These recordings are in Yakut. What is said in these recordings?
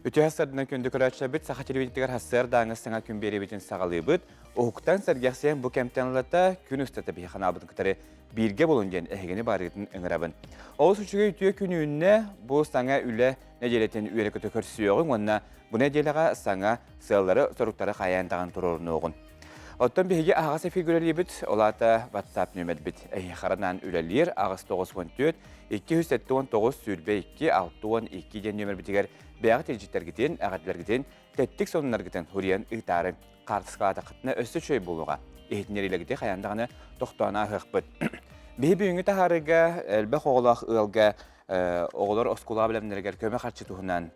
Үтүө сарсыарданан күндү көрөөччүлэрбит саха телевидениетигэр сарсыардааҥы саҥа күн биэриибитин саҕалыыбыт. Уһуктан сэргэхсийэн бу кэмтэн ылата күн устата биһи ханаабытын кытары бииргэ буолун диэн эһигини барыгытын ыҥырабын. Олус үчүгэй үтүө күн үүннэ, бу саҥа үлэ нэдиэлэтин үөрэ-көтө көрсүөҕүҥ уонна бу нэдиэлэҕэ саҥа сыаллары-соруктары хайаан даҕаны туруорунуоҕун. Оттон биһиги аһаҕас эфиргэ үлэлиибит, ол аата WhatsApp нүөмэрбит эһиэхэ анаан үлэлиир 894 279 22 62 диэн нүөмэрбитигэр бэйэҕит илдьиттэргитин, эҕэрдэлэргитин, тэттик сонуннаргытын суруйан ыытаарыҥ. Хаартыскалаатаххытына өссө үчүгэй буолуоҕа. Иһитиннэриилэргити хайаан даҕаны тохтоон ааһыахпыт. Биһи бүгүҥҥү таһаарыыга элбэх оҕолоох ыалга оҕолор оскуола бэлэмнэригэр көмө харчы туһунан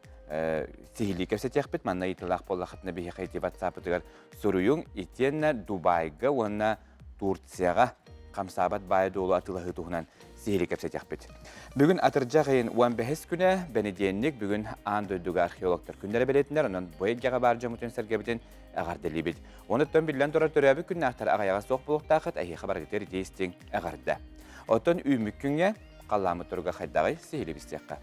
сиһилии кэпсэтиэхпит. Манна ыйытыылаах буоллаххытына биһиэхэ ити WhatsApp-ытыгар суруйуҥ. Итиэннэ Дубайга уонна Турцияҕа хамсаабат баайы-дуолу атыылаһыы туһунан сиһилии кэпсэтиэхпит. Бүгүн атырдьах ыйын 15 күнэ, бэнидиэнньик, бүгүн аан дойдуга археологтар күннэрэ бэлиэтинэр, онон бу эйгэҕэ баар дьоммутун-сэргэбитин эҕэрдэлиибит. Онуттан биллэн турар төрөөбүт күннээхтэр аҕыйаҕа суох буолуохтааххыт, эһиэхэ барыгытыгар итии истиҥ эҕэрдэ. Оттон үүммүт күҥҥэ халлааммыт туруга хайдаҕый сиһилии билсиэххэ.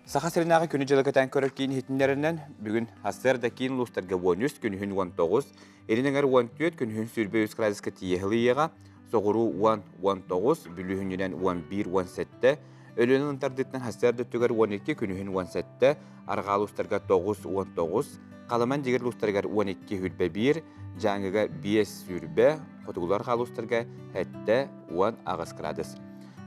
Саха сиринээҕи күнү-дьылы кэтээн көрөр киин иһитиннэринэн, бүгүн сарсыарда киин улуустарга 13, күнүһүн 19, илин эҥэр 14, күнүһүн 23 градуска тиийэ сылыйыаҕа, соҕуруу 10, 19, бүлүүһүнүнэн 11, 17, Өлүөнэ тардыытынан сарсыарда өттүгэр 12, күнүһүн 17, арҕаа улуустарга 9, 19, Халыман дьигир улуустарыгар 12, 21, Дьааҥыга 5, 20, хотугулар улуустарга 7, 18 градус.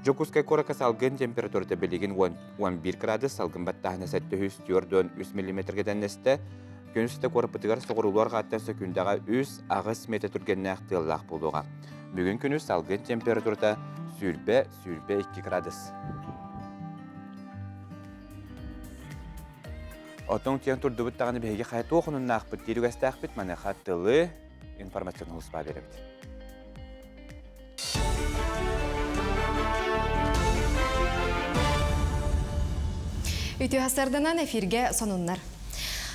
Дьокуускай куоракка салгын температурата билигин 11 градус, салгын баттааһына 743 миллиметргэ тэннэстэ. Күн устата куораппытыгар соҕуруулуу арҕааттан сөкүүндэҕэ 3-8 метр түргэннээх тыаллаах буолуоҕа. Бүгүн күнүс салгын температурата 20-22 градус. Оттон утуйан турдубут даҕаны биһиги хайа туох онуннаахпыт диир үгэстээхпит, маныаха тылы информационный успаа биэрэбит. Үтүө сарданан эфирге сонуннар.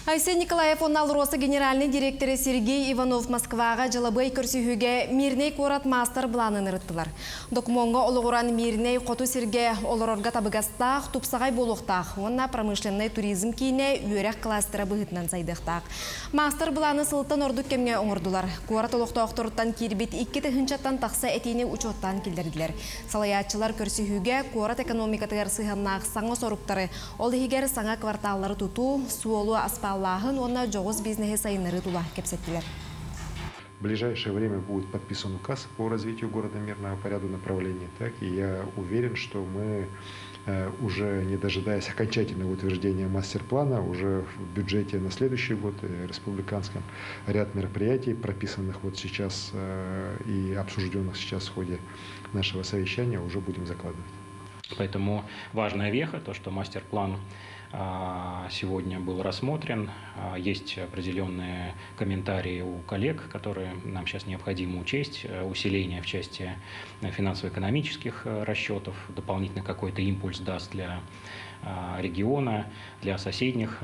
Айсен Николаев уонна АЛРОСА генеральный директора Сергей Иванов Москваҕа дьылабыай көрсүһүүгэ Мирнэй куорат маастар-былаанын ырыттылар. Докумуоҥҥа олоҕуран Мирнэй хоту сиргэ олорорго табыгастаах, тупсаҕай буолуохтаах уонна промышленнай туризм киинэ үөрэх кластера быһыытынан сайдыахтаах. Маастар-былааны сылтан ордук кэмҥэ оҥордулар. Куорат олохтоохторуттан киирбит 2 тыһыынчаттан тахса этиини учуоттаан киллэрдилэр. Салайааччылар көрсүһүүгэ куорат экономикатыгар сыһыаннаах саҥа соруктары, ол иһигэр саҥа кварталлары тутуу, суолу аспааллааһын уонна дьоҕус бизнеһи сайыннарыы тула кэпсэттилэр. В ближайшее время будет подписан указ по развитию города Мирного по ряду направлений. Так, и я уверен, что мы уже не дожидаясь окончательного утверждения мастер-плана, уже в бюджете на следующий год республиканском ряд мероприятий, прописанных вот сейчас и обсужденных сейчас в ходе нашего совещания, уже будем закладывать. Поэтому важная веха, то, что мастер-план сегодня был рассмотрен. Есть определенные комментарии у коллег, которые нам сейчас необходимо учесть. Усиление в части финансово-экономических расчетов, дополнительно какой-то импульс даст для региона, для соседних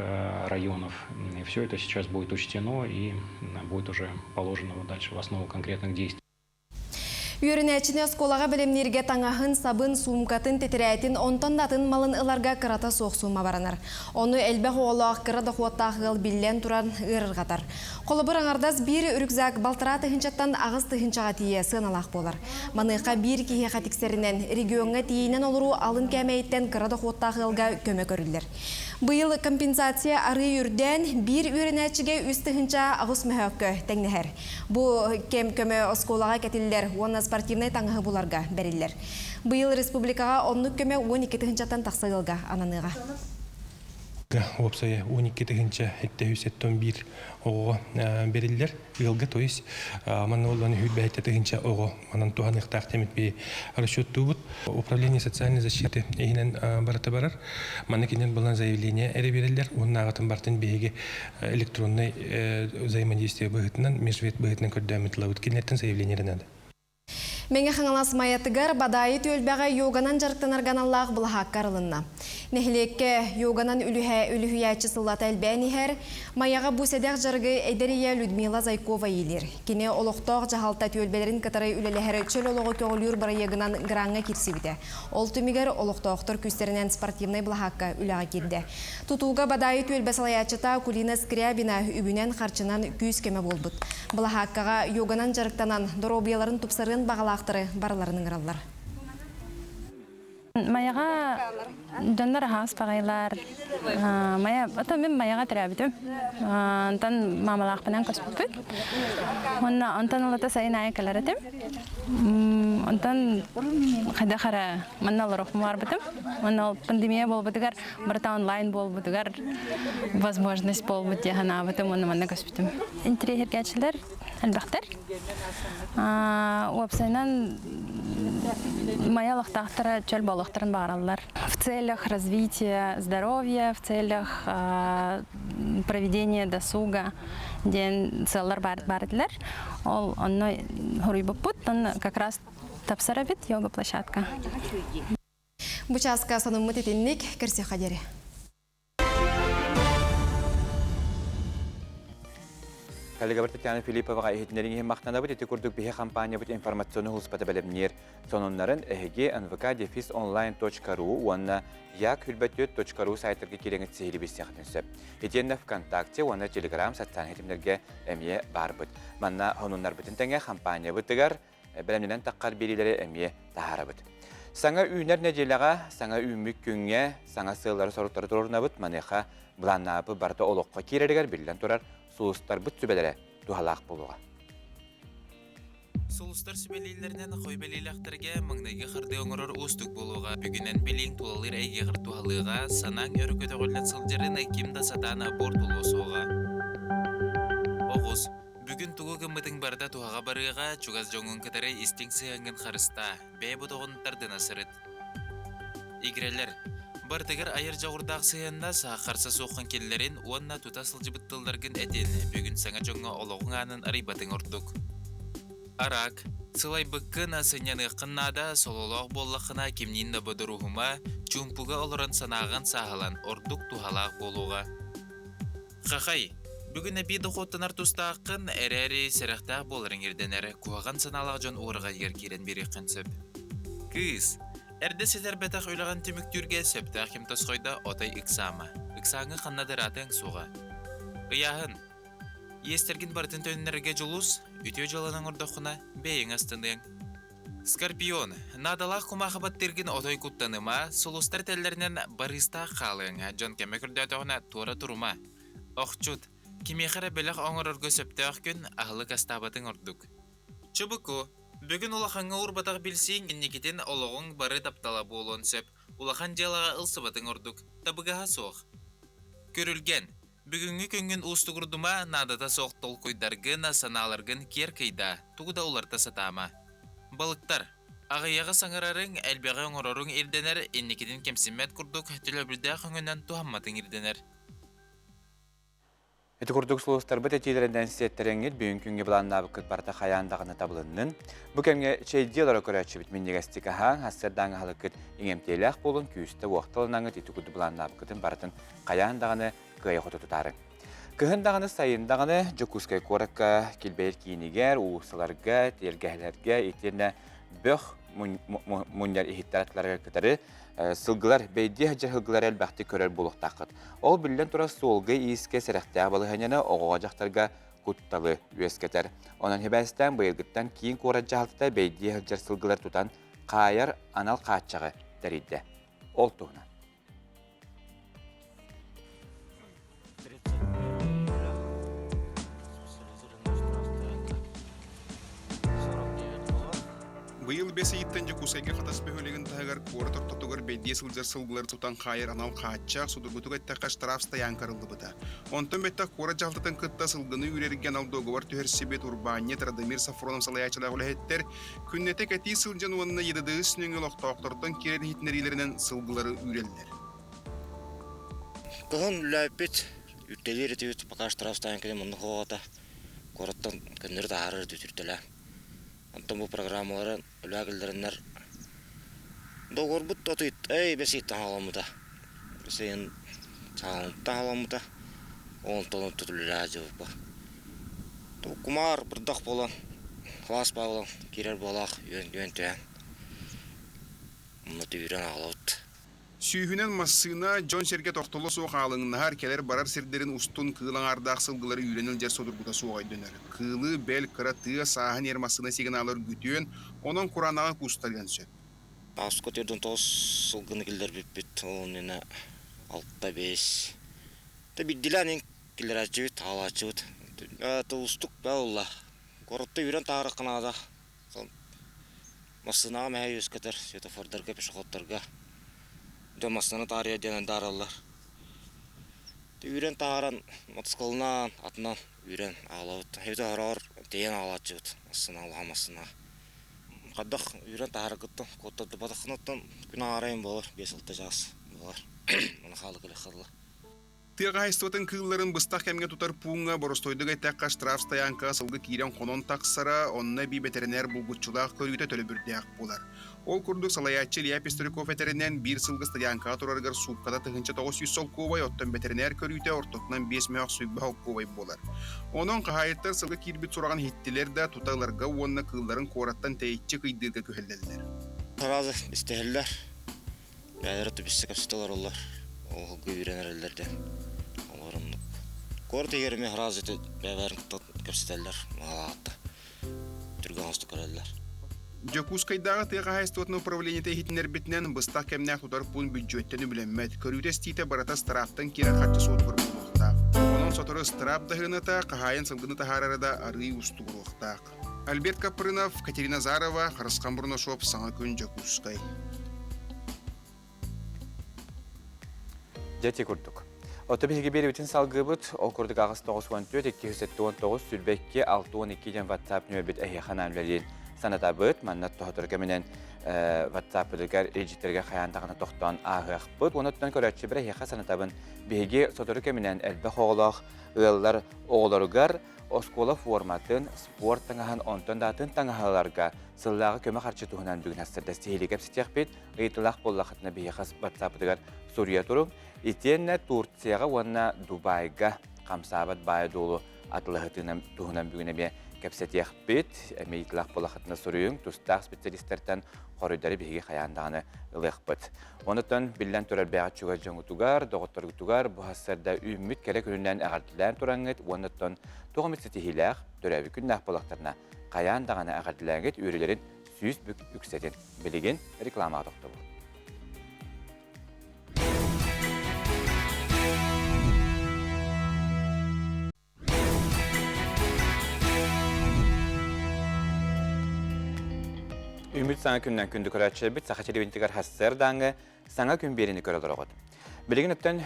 районов. И все это сейчас будет учтено и будет уже положено дальше в основу конкретных действий. Үөрэнээччини оскуолаҕа бэлэмнииргэ таҥаһын, сабын, суумкатын, тэтэрээтин, онтон да атын малын ыларга кырата суох сумма баранар. Ону элбэх оҕолоох кыра дохуоттаах ыал биллэн туран ыарырҕатар. Холобур, аҥардас биир рюкзак 6 тыһыынчаттан 8 тыһыынчаҕа тиийэ сыаналаах буолар. Маныаха биир киһиэхэ тиксэринэн региоҥҥа тиийинэн олоруу алын кээмэйиттэн кыра дохуоттаах ыалга көмө көрүллэр. Быйыл компенсация арыы үрдээн биир үөрэнээччигэ 3 008 мөһөөккө тэҥнэһэр. Бу кэм көмө оскуолаҕа кэтиллэр уонна спортивнай таҥаһы буларга бэриллэр. Быйыл республикаҕа оннук көмө 12 тыһыынчаттан тахса ыалга ананыаҕа. Уопсайа 12 771 оҕоҕо бериллэр ыалга, то есть манна оллон 27 тыһыынча оҕо манан туһаныахтаах темит би расчеттуубут. Управление социальной защиты иһинэн барыта барар. Манна кинен булан заявление эре бериллэр, уоннааҕытын бартын биһиги электронный взаимодействие быһытынан, межвед быһытынан көрдөөмүт лабыт кинилэртэн заявление надо. Мэҥэ Хаҥалас Майатыгар Бадаайы түөлбэҕэ йоганан дьарыктанарга аналлаах былаһаакка арылынна. Нэһилиэккэ йоганан үлүһэ үлүһүйээччи сыллата элбээн иһэр. Майаҕа бу сэдэх дьарыгы эдэр ийэ Людмила Зайкова иилиир. Кини олохтоох дьаһалта түөлбэлэрин кытары үлэлэһэр чөл олоҕу көҕүлүүр бырайыагынан граҥҥа киирсибитэ. Ол түмүгэр олохтоохтор күүстэринэн спортивнай былаһаакка үлэҕэ киирдэ. Тутууга Бадаайы түөлбэ салайааччыта Акулина Скрябина үбүнэн-харчынан күүс-көмө буолбут. Былаһааккаҕа йоганан дьарыктанан, доруобуйаларын тупсарыан баҕалаахтары барыларын ыҥыраллар. Майаҕа дьоннор аһаҕас баҕайылар. Майа, ото мин Майаҕа төрөөбүтүм. Онтон маамалаахпынан көспүппүт. Уонна онтон ылата сайын аайы кэлэр этим. Онтон хайдах эрэ манна олоруохпун баҕарбытым. Уонна ол пандемия буолбутугар, барыта онлайн буолбутугар возможность буолбут дии санаабытым уонна манна көспүтүм. Интириэһиргээччилэр элбэхтэр. Уопсайынан моя олохтоохторо чөл буолуохтарын баҕараллар. В целях развития здоровья, в целях проведения досуга диэн сыаллар баар этилэр. Ол онно хоруйбуппут, как раз тапсар эбит йога-площадка. Бу чааска сонуммут итинник көрсүөххэ диэри. Коллегабар Татьяна Филипповаҕа иһитиннэриҥ иһин махтанабыт. Ити курдук биһи компаниябыт информационнай улууспата бэлэмниир сонуннарын эһиги nvk-онлайн.ru уонна як-хүрбэтүөт.ру сайтарга киирэҥит сиһилии билсиэххитин сөп. Итиэннэ ВКонтакте уонна Телеграм социальнай ситимнэргэ эмиэ баарбыт. Манна сонуннарбытын тэҥэ компаниябытыгар бэлэмнэнэн таххар биэриилэри эмиэ таһаарабыт. Саҥа үүнэр нэдиэлэҕэ, саҥа үүммүт күҥҥэ саҥа сыаллары-соруктары туруорунабыт. Маныаха былааннаабыт барыта олоххо киирэригэр биллэн турар сулустарбыт сүбэлэрэ туһалаах буолуоҕа. Сулустар сүбэлииллэринэн хой бэлиэлээхтэргэ маҥнайгы хардыы оҥорор уустук буолуоҕа. Бүгүнэн билиҥ тулалыыр эйгэҕэр туһалыаҕа, санааҥ өрө көтөҕүллэн сылдьарын ким да сатаан буортулуо суоҕа. Оҕус Бүгүн тугу гыммытыҥ барыта туһаҕа барыаҕа, чугас дьоҥҥун кытары истиҥ сыһыаҥҥын харыстаа, бэйэ бодоҕун тардына сырыт. Игирэлэр, барытыгар айар дьоҕурдаах сыһыаннас, харса суоххун киллэрин уонна тута сылдьыбыт тылларгын этин, бүгүн саҥа дьоҥҥо олоҕуҥ аанын арыйбатыҥ ордук. Араак, сылайбыккын, сынньаныаххын наада, сололоох буоллаххына кимниин да бодоруһума, чуумпуга олорон санааҕын сааһылан, ордук туһалаах буолуоҕа. Хахай, бүгүн эбии дохуоттанар тустааххын, эрээри сэрэхтээх буоларыҥ ирдэнэр, куһаҕан санаалаах дьон уораҕайыгар киирэн биэриэххин сөп. Кыыс, эрдэ ситэрбэтэх үлэҕин түмүктүүргэ сөптөөх ким тосхойдо отой ыксаама. Ыксааҥҥа ханна да ыраатыаҥ суоҕа. Ыйааһын, иэстэргин барытын төнүннэрэргэ дьулус, үтүө дьыаланы оҥордоххуна, бэйэҥ астыныаҥ. Скорпион, наадалаах кумаахы баттыыргын отой куттаныма, сулустар этэллэринэн барыыстаах хаалыаҥ, дьон кэмэ көрдөөтөҕүнэ туора турума. Охчут, кимиэхэ эрэ бэлэх оҥорорго сөптөөх күн, аһылык астаабатыҥ ордук. Чубуку, бүгүн улахаҥҥа уурбатах билсииҥ инникитин олоҕуҥ бары таптала буолуон сөп, улахан дьыалаҕа ылсыбатыҥ ордук, табыгаһа суох. Күрүлгэн, бүгүҥҥү күҥҥүн уустугурдума, наадата суох толкуйдаргын, санааларгын киэр кыйдаа, тугу да уларыта сатаама. Балыктар. Аҕыйаҕы саҥарарыҥ, элбэҕи оҥороруҥ ирдэнэр, инникитин кэмсиммэт курдук төлөбүрдээх өҥөнөн туһамматыҥ ирдэнэр. Ити курдук сулустарбыт этиилэринэн сиэттэрэҥҥит бүгүн күҥҥэ былааннаабыккыт барыта хайаан даҕаны табылыннын. Бу кэмҥэ чэйдии олоро көрөөччүбүт минньигэстик аһааҥ, сарсыардааҥы аһылыккыт иҥэмтиэлээх буолун, күүстэ-уохта ылынаҥҥыт ити курдук былааннаабыккытын барытын хайаан даҕаны кыайа-хото тутаарыҥ. Кыһын даҕаны, сайын даҕаны Дьокуускай куоракка килбэйэр киинигэр, уулуссаларга, тиэргэһэлэргэ итиэннэ бөх мунньар иһиттэр аттыларыгар кытары сылгылар, бэйдиэ сылдьар сылгылары элбэхтик көрөр буолуохтааххыт. Ол биллэн турар суолга-иискэ сэрэхтээх балаһыанньаны оҕоҕо-дьахтарга кутталы үөскэтэр. Онон сибээстээн быйылгыттан киин куорат дьаһалтата бэйдиэ сылдьар сылгылар тутан хаайар анал хааччаҕы тэрийдэ. Ол туһунан. Быйыл бэс ыйыттан Дьокуускайга Хатас бөһүөлэгин таһыгар куорат ортотугар бэйдиэ сылдьар сылгылары тутан хаайар анал хааччах, судургутук эттэххэ штраф стоянка арыллыбыта. Онтон бэттэх куорат дьаһалтатын кытта сылгыны үүрэргэ анал дуогабар түһэрсибит урбаанньыт Радомир Сафронов салайааччылаах үлэһиттэр күннэтэ кэтии сылдьан уонна ЕДДС нөҥүө олохтоохтортон киирэр иһитиннэриилэринэн сылгылары үүрэллэр. Кыһын үлээппит, үрдэлиир этибит, пока штраф стоянканы маннык оҕото куораттан көннөрү таһаарар этибит үрдэлээн. Онтон бу программалары үлээ киллэрэннэр доҕорбут отуйт эй бэс ыйыттан хаалламмыта. Сайын саҕаламмыта халаммыта. Онтон тутуллара дьылба. Кумаар бырдах буолан, халаас буолан киирэр буолаах үөн түһэн. Онно түүрэн аҕалабыт. Сүүһүнэн массыына дьон-сэргэ тохтоло суох аалыҥнаһар, кэлэр-барар сирдэрин устун кыыл аҥаардаах сылгылары үүрэн илдьэр судургута суох өйдөнөр. Кыылы, бэл, кыра тыа сааһын иһэр массыына сигнала үргүтүөн, онон кураанаҕы куустарыан сөп. Ааспыт 49 сылгыны киллэрбиппит, ол иннинэ 6-5. Та биирдилээн киллэрээччибит, аҕалааччыбыт. Уустук буолла. Куоратта үүрэн таһаарыахха наада. Массыынаҕа мэһэй үөскэтэр, светофордарга, пешеходтарга дьон массыынаны таарыйар диэн андараллар. Үүрэн таһааран мотоциклынан, атынан үүрэн аҕалабыт. Эбэтэр хороҕор тиэйэн аҕалааччыбыт массыына, улахан массыына. Хайдах үүрэн таһаараргыттан куоттардыбатаххына күн аҥаарайын буолар, 5-6 чаас буолар. Ону хаалык кэлиэххэ дылы. Тыа хаһаайыстыбатын кыылларын быстах кэмҥэ тутар пууҥҥа боростуойдук эттэххэ штрафстоянкаҕа сылгы киирэн хонон тахсара, онно эбии бэтэринээр булгуччулаах көрүүтэ төлөбүрдээх буолар. Ол курдук салайааччы Илья Пестряков этэринэн, биир сылгы стоянкаҕа турарыгар суукката 1900 солкуобай, оттон бэтэринээр көрүүтэ ортотунан 5 мөһөх сүүрбэ солкуобай буолар. Онон хаһаайыттар сылгы киирбит сураҕын иһиттилэр да, тута ыларга уонна кыылларын куораттан тэйиччи кыйдыырга күһэллэллэр. Сразу истэһэллэр. Бэйэлэрэ түбүстэ кэпсэтэ олороллор. Оһолго үүрэн эрэллэр диэн. Олор оннук. Куорат иһигэр эмиэ сразу ити бэйэлэрин кытта кэпсэтэллэр. Маалаатта. Түргэн оҥостук көрөллөр. Дьокуускайдааҕы тыа хаһаайыстыбатын управлениета иһитиннэрбитинэн, быстах кэмнээх тутар пуун бүддьүөттэн үбүлэммэт. Көрүүтэ-истиитэ барыта ыстарааптан киирэр харчы суотугар буолуохтаах. Онон сотору ыстараап даһыаната, хаһаайын сылгыны таһаарара да арыый уустугуруохтаах. Альберт Капрынов, Катерина Азарова, Харысхан Бурнашов, Саҥа күн, Дьокуускай. Дьэ курдук. Ото биһиги биэрибитин салгыыбыт. Ол курдук 894 279 22 62 диэн WhatsApp нөмербит эһиэхэ анаан үлэлиир санатабыт. Манна тоһотор кэминэн WhatsApp-ытыгар режитергэ хайаан даҕаны тохтоон ааһыахпыт. Онуттан көрөөччү бир эһиэхэ санатабын. Биһиги сотору кэминэн элбэх оҕолоох ыаллар оҕолоругар оскуола форматын, спорт таҥаһын, онтон да атын таҥаһаларга сыллааҕы көмө харчы туһунан бүгүн хастарда сиһилии кэпсэтиэхпит. Ыйытылаах буоллахытына биһиэхэ WhatsApp-ытыгар суруйа туруҥ. Итиэннэ Турцияҕа уонна Дубайга хамсаабат баайы-дуолу атылаһытыынан туһунан бүгүн эмиэ кэпсэтиэхпит. Эмиэ ыйытылаах буоллахытына суруйуҥ. Тустаах специалистартан хоруйдары биһиги хайаан даҕаны ылыахпыт. Онутан биллэн турар бэйэҕит чугас дьоҥҥутугар, доҕотторгутугар бу сарсыарда үүммүт кэрэ күнүнэн эҕэрдэлээн тураҥҥыт уонна туох эмит ситиһиилээх, төрөөбүт күннээх буоллахтарына хайаан даҕаны эҕэрдэлээҥҥит үөрүүлэрин 100 бүк үксэтин. Билигин рекламаҕа тохтобул. Үмүт саҥа күннэн күндү көрөөччүлэрбит Саха телевидениетигэр сарсыардааҥҥы саҥа күн биэриини көрө олороҕут. Билигин өттөн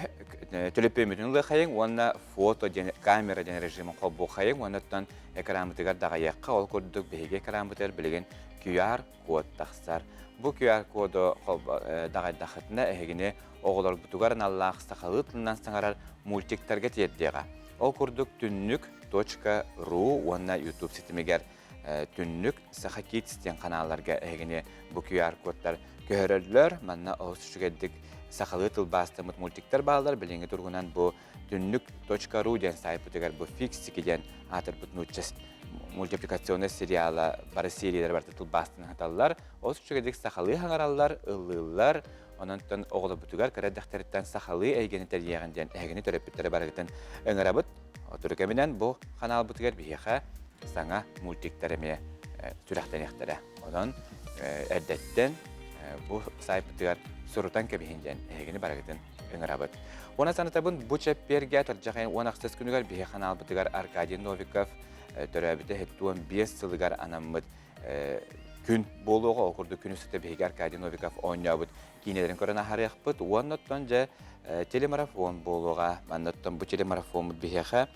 төлөпүөммүтүн ылыахайыҥ уонна фото диэн камера диэн режимин холбуохайыҥ уонна оттон экранмытыгар даҕайыахха. Ол курдук биһиги экранмытыгар билигин QR код тахсар. Бу QR коду даҕайдаххытына эһигини оҕолорбутугар аналлаах сахалыы тылынан саҥарар мультиктарга тиэрдиэҕэ. Ол курдук түннүк.ру уонна YouTube ситимигэр Түннүк Саха Kids диэн ханаалларга эһигини бу QR-кодтар көһөрөллөр. Манна олус үчүгэйдик сахалыы тылбаастаммыт мультиктар бааллар. Билиҥҥи туругунан бу түннүк.ру диэн сайтпытыгар бу Фиксики диэн аатырбыт нуучча мультипликационнай сериала бары сериялар барыта тылбаастан аһаталлар. Олус үчүгэйдик сахалыы хаҥараллар, ыллыыллар. Онон оҕолорбутугар кыра эрдэхтэриттэн сахалыы эйгэни тэрийиэҕин диэн эһигини төрөппүттэрэ барыгытын ыҥырабыт. Отуру кэминэн бу ханаалбытыгар биһиэхэ саҥа мультиктар эмиэ сүрэхтэниэхтэрэ. Онон эрдэттэн бу сайтпытыгар сурутан кэбиһин диэн эһигини барыгытын ыҥырабыт. Уонна санатабын бу чэппиэргэ атырдьах ыйын 16 күнүгэр биһи ханаалбытыгар Аркадий Новиков төрөөбүтэ 75 сылыгар анаммыт күн буолуоҕа. Ол курдук күн устата биһиги Аркадий Новиков оонньообут киинэлэрин көрөн аһарыахпыт. Уонна оттон дьэ телемарафон буолуоҕа. Манна оттон бу телемарафоммут биһиэхэ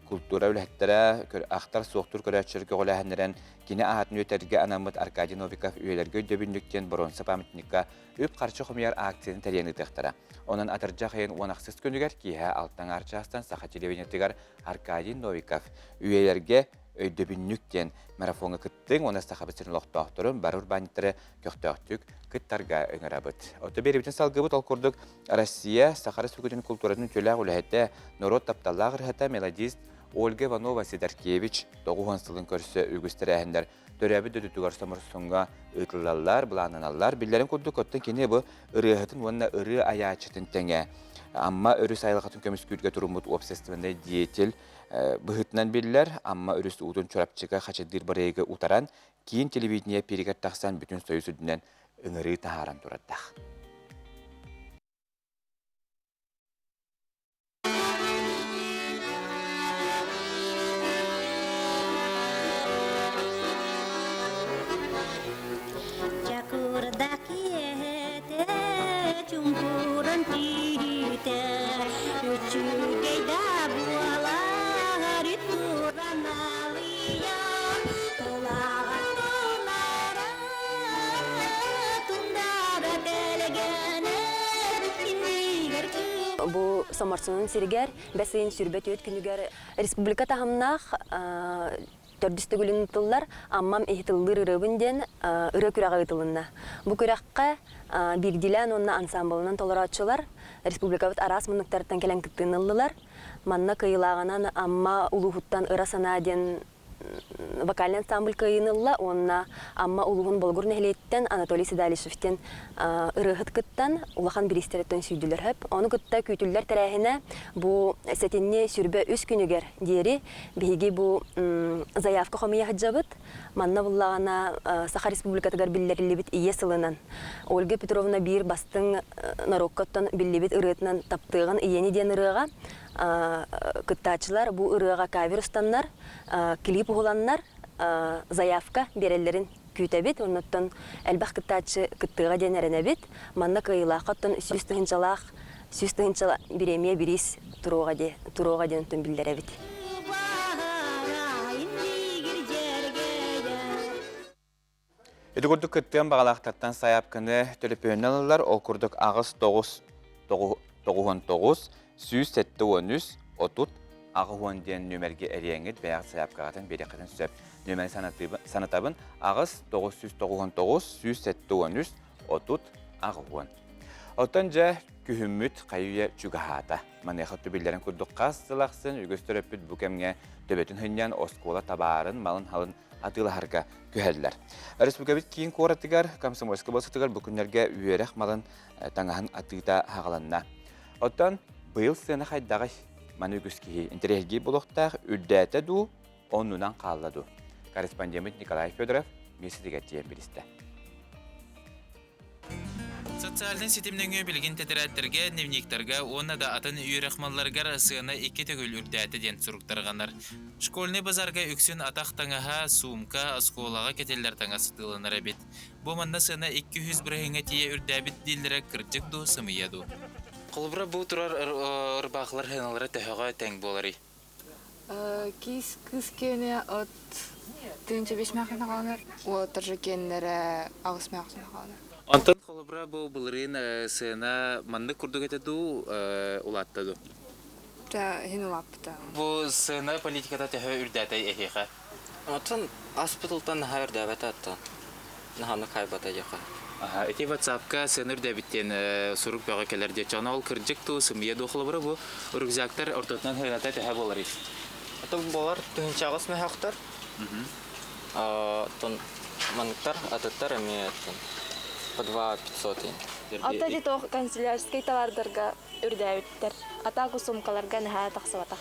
культура үлэһиттэрэ, ахтар суохтуур көрөөччүлэр көҕүлээһиннэрэн кини аатын үөтэргэ анаммыт Аркадий Новиков үйэлэргэ өйдөбүнньүк диэн боруонса памятникка үп-харчы хомуйар акцияны тэрийэн ыытыахтара. Онон атырдьах ыйын 16 күнүгэр киэһэ 6 аҥаар чаастан Саха телевидениетыгар Аркадий Новиков үйэлэргэ. өйдөбүнньүк диэн марафоҥҥа кыттыҥ уонна Сахабыт сирин олохтоохторун бары урбаанньыттары көхтөөхтүк кыттарга ыҥырабыт. Ото биэрибитин салгыбыт ол курдук Россия Саха Республикатын култууратын үтүөлээх үлэһитэ, норуот тапталлаах ырыһата, мелодист Ольга Иванова Сидоркевич 90 сылын көрсө үгүс тэрээһиннэр төрөөбүт дойдутугар Соморсуҥҥа ыытыллаллар, былааннаналлар. Биллэрин курдук, оттон кини бу ырыаһытын уонна ырыа айааччытын тэҥэ Амма өрүс айылҕатын көмүскүүргэ туруммут уопсастыбаннай деятель быһыытынан биллэр. Амма өрүс уутун Чурапчыга хачайдыыр бырайыагы утаран, киин телевидение пииригэр тахсан бүтүн Союз үрдүнэн ыҥырыы таһааран турардаах. Чакырда киэһэтэ чуҥкуран түүтэ үчүгэй да буолар туран алыйа тулаҕа тунара тундара тэлгэнэр иннигэр Бу Соморсунун сиригэр бэс ыйын 24 күнүгэр республика таһымнаах төрдүс төгүлүн ыытыллар Аммам иһитиллиир ырыабын диэн ырыа күрэҕэ ыытылынна. Бу күрэххэ биирдиилээн уонна ансаамбылынан толорооччулар республикабыт араас муннуктарыттан кэлэн кыттыыны ыллылар. Манна кыайыылааҕынан Амма улууһуттан Ыра санаа диэн вокальный ансамбль кыайыыны ылла уонна Амма улууһун Болугур нэһилиэгиттэн Анатолий Седалищевтен ырыаһыт кыттан улахан бириистэриттэн сүүйдүлэр хөп. Ону кытта күүтүллэр тэрээһинэ бу сэтинньи 23 күнүгэр диэри биһиги бу заявка хомуйа сылдьабыт. Манна буллаҕына Саха Республикатыгар биллэриллибит Ийэ сылынан Ольга Петровна биир бастыҥ норуокка биллибит ырыатынан Таптыаҕын ийэни диэн ырыаҕа кыттааччылар бу ырыаҕа кавер устаннар, клип уһуланнар заявка биэрэллэрин күүтэбит. Оннуттан элбэх кыттааччы кыттыаҕа диэн эрэнэбит. Манна кыайыылаахха оттон 100 тыһыынчалаах 100 тыһыынча бириэмийэ бириис туруоҕа диэн туруоҕа диэн оттон биллэрэбит. Ити курдук кыттыан баҕалаахтартан сайаапканы төлөпүөнүнэн ылаллар. Ол курдук аҕыс тоҕус 99 173 30 80 диэн нүөмэргэ эрийэҥҥит бэйэҕит сайаапкаҕытын биэриэххитин сөп. Нүөмэри санатабын аҕыс 999 173 30 80. Оттон дьэ күһүммүт хайы-үйэ чугаһаата. Маныаха биллэрин курдук хас сыл ахсын үгүс төрөппүт бу кэмҥэ төбөтүн хынньан оскуола табаарын, малын-халын атыылаһарга күһэллэр. Республикабыт киин куоратыгар, Комсомольскай болуоссатыгар бу күннэргэ үөрэх малын таҥаһын атыыта хаҕаланна. Оттон быйыл сыана хайдаҕый? Маны үгүс киһи интэриэһиргиир буолуохтаах, үрдээтэ дуу, оннунан хаалла дуу? Корреспондеммыт Николай Федоров миэстэтигэр тиийэн билистэ. Социальнай ситим нөҥүө билигин тэтэрээттэргэ, дневниктарга уонна да атын үөрэх малларыгар сыана икки төгүл үрдээтэ диэн сурук тарҕанар. Школьнай базарга үксүн атах таҥаһа, суумка, оскуолаҕа кэтиллэр таҥас сытыыланар эбит. Бу манна сыана 200 бырыһыаҥҥа тиийэ үрдээбит дииллэрэ кырдьык дуу, сымыйа дуу? Холобура, бу турар ырбаахылар сыаналара төһөҕө тэҥ буоларый? Киис кыыс киэнэ от 1500 хаалар, уолаттар же киэннэрэ 8 хаалар. Онтон холобура бу былырыын сыана маннык курдук этэ дуу, улаатта дуу? Да, иһин улааппыта. Бу сыана политиката төһө үрдээтэй эһиэхэ? Оттон аспытылтан наһаа үрдээбэтэ оттон. Наһааны хайбата диэхэ. Аха, ити WhatsApp-ка сыана үрдээбит диэн сурук бөҕө кэлэр диэччи. Ону ол кырдьык дуу, сымыйа дуу холобура бу рюкзактар ортотунан сыаната төһө буоларый? Ото буолар 1008 мөһөхтөр. Оттон манныктар атыттар эмиэ по 2 500. Ата ити тоох канцелярскай товардарга үрдээбиттэр. Атааку сумкаларга наһаа тахсыбатах.